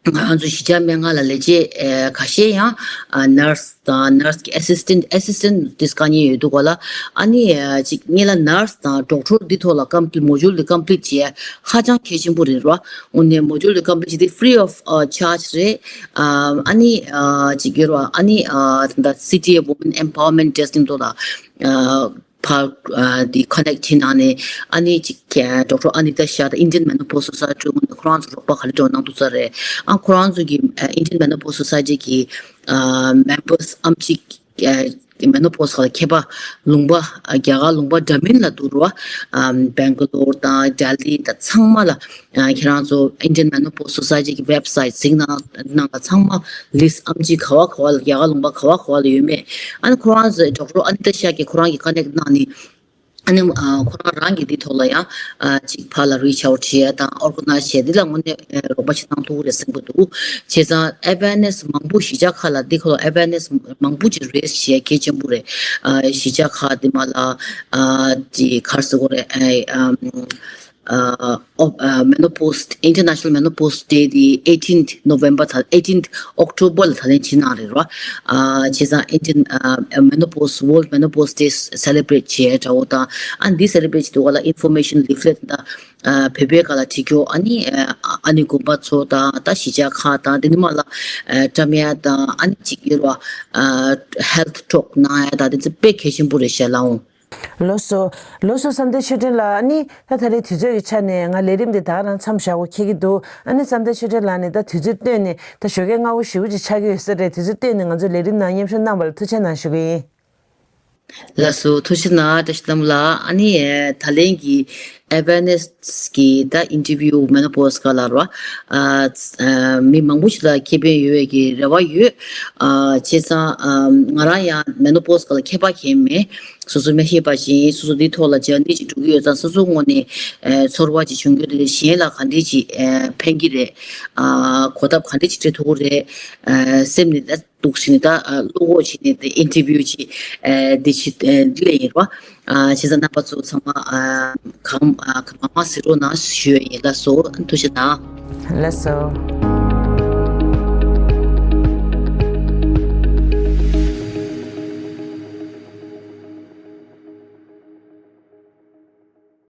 ང་ཚོ་གཞིས་ཆགས་སྨན་ཁང་ལ་ལས་བྱེད་ཁ་ཤས་ཡང་nurse དང་nurse གི་assistant assistant དེ་དཀའ་ངལ་ཡོད་འདུག་ག་ལ། ཨ་ནི་ཅིག་ངེད་ལ་nurse དང་doctor འདི་ཐོག་ལ་complete module འདི་complete བྱེད་ཧ་ཅང་གལ་ཆེན་པོ་རེད་ར། འོ་ནས་module འདི་complete བྱེད་དེ་free of charge རེད། ཨ་ནི་ཅིག་ཡོད་ར། ཨ་ནི་ད་city women empowerment testing ཐོག་ལ། ཕར་དེ་connect བྱེད་གནང་ནས་ཨ་ནི་ཅིག་Doctor Anita Shah དང་Indian Menopause Society ངོས་ནས་ཁོ་རང་ཚོ་རོགས་པ་ག་རེ་འདྲ་གནང་ཐུབ་ས་རེད། ཨ་ཁོ་རང་ཚོ་གི་Indian Menopause Society གི་members ཨམ་ཅིག་menopause ཁ་ལ་མཁས་པ་ལུང་པ་རྒྱ་གར་ལུང་པ་འདྲ་མིན་ལ་འདུག་ར། Bangalore དང་Delhi དང་ཚང་མ་ལ་ཁྱེད་རང་ཚོ་Indian Menopause Society གི་website གཟིགས་གནང་ནང་ལ་ཚང་མ་list ཨམ་ཅིག་ག་བ་ག་བ་ལ་རྒྱ་གར་ལུང་པ་ག་བ་ག་བ་ལ་ཡོད་མེད། ཨ་ནི་ཁོ་རང་ཚོ་Doctor Anita Shah གི་ཁོ་རང་གི་connect གནང་ནས། ཨ་ནི་ཁོ་རང་རང་གི་འདི་ཐོག་ལ་ཡང་ཅིག་ཕར་ལ་reach out བྱེད་ཡ་དང་organize བྱེད་འདི་ལ་དངོས་གནས་རོགས་པ་བྱེད་གནང་ཐུབ་ཀྱི་རེད་བསམ་གྱི་འདུག་བྱས་ཙང་awareness མང་པོ་གཞིས་ཆགས་ཁག་ལ་འདི་ཁོ་ལ་awareness མང་པོ་ཅིག་raise བྱེད་གལ་ཆེན་པོ་རེད། གཞིས་ཆགས་ཁག་འདི་མ་ལ་ཅིག་ག་རེ་ཟེར་དགོས་རེད། Menopause International Menopause Day དེ་eighteenth November ད་eighteenth October ལ་ད་ལན་ཕྱི་ནང་རེད་ར། བྱས་ཙང་Indian Menopause World Menopause Day celebrate བྱས་འདྲ་བོ་དང་ཨ་འདི་celebrate བྱེད་དུས་ག་ལ་information leaflet དང་བོད་པའི་སྒང་ལ་བྲིས་རྒྱུ། ཨ་ནི་ཨ་ནི་དགོན་པ་ཚོ་དང་ད་གཞིས་ཆགས་ཁག་དང་དེ་ནི་མ་ལ་བཀྲམ་ཡ་དང་ཨ་ནི་ཅིག་ཡོད་ར། Health talk གནང་ཡ་དང་དེ་ཚོ་དཔེ་གལ་ཆེན་པོ་རེད་ཤག་ལགས་འོང་། ལགས་སོ། ལགས་སོ་བསམ་གཏན་ཆོས་སྒྲོན་ལགས། ཨ་ནི་ད་ད་རེས་དུས་ཚོད་ཀྱི་ཆ་ནས་ང་ལས་རིམ་འདི་ད་ག་རང་མཚམས་བཞག་དགོས་འཁེལ་གྱི་འདུག་ཨ་ནི་བསམ་གཏན་ཆོས་སྒྲོན་ལགས་ནས་ད་དུས་ཚོད་བཏོན་ནས་ད་ཞོགས་ཀས་སྔ་པོ་ཞེ་པོ་ཅིག་ཆགས་ཀྱི་ཡོད་ས་རེད། དུས་ཚོད་བཏོན་ནས་ང་ཚོའི་ལས་རིམ་ནང་མཉམ་ཞུགས་གནང་བ་ལ་ཐུགས་རྗེ་གནང་ཞུ་གི་ཡིན། ལགས་སོ། ཐུགས་རྗེ་གནང་བཀྲ་ཤིས་བདེ་ལེགས་ལགས། ཨ་ནི་ད་ལན་གྱི་ awareness གི་ད་interview menopause ག་ལ་ར་ཨ་ཨ་མི་མང་པོ་ཞིག་ལ་ཁེ་ཕན་ཡོད་པའི་གི་རེ་བ་ཡོད། ཨ་བྱས་ཙང་ཨ་ང་རང་ཡང་menopause ག་ལ་ཁྱད་པར་གང་མེད། སོ་སོ་མ་ཤེས་པ་བཞིན་སོ་སོ་འདི་ཐོག་ལ་སྦྱང་འདི་ཅིག་འགྲོ་གི་ཡོད་ཙང་སོ་སོ་ངོས་ནས་ཨ་ཚོར་བ་ཅིག་བྱུང་གི་རེད། གཞན་ལ་ག་འདྲས་ཅིག་ཨ་ཕན་གི་རེད། ཨ་གོ་སྟབས་ག་འདྲས་ཅིག་སྤྲད་ཐུབ་ཀྱི་རེད། ཨ་སེམས་ནས་ད་འདུག་ཟིན་ད་ཨ་བློ་ཁོག་བྱས་ནས་དེ་interview ཅིག་ཨ་འདི་ཅིག་ཨ་འདི་ལས་ཡིན་རོ། ཨ་བྱས་ཙང་རྣམ་པ་ཚོ་ཚང་མ་ཨ་གང་ཨ་གང་མང་མང་གཟིགས་རོགས་གནང་ཞུ་ཡ་ཡིན། ལགས་སོ། ཐུགས་རྗེ་གནང་། ལགས་སོ།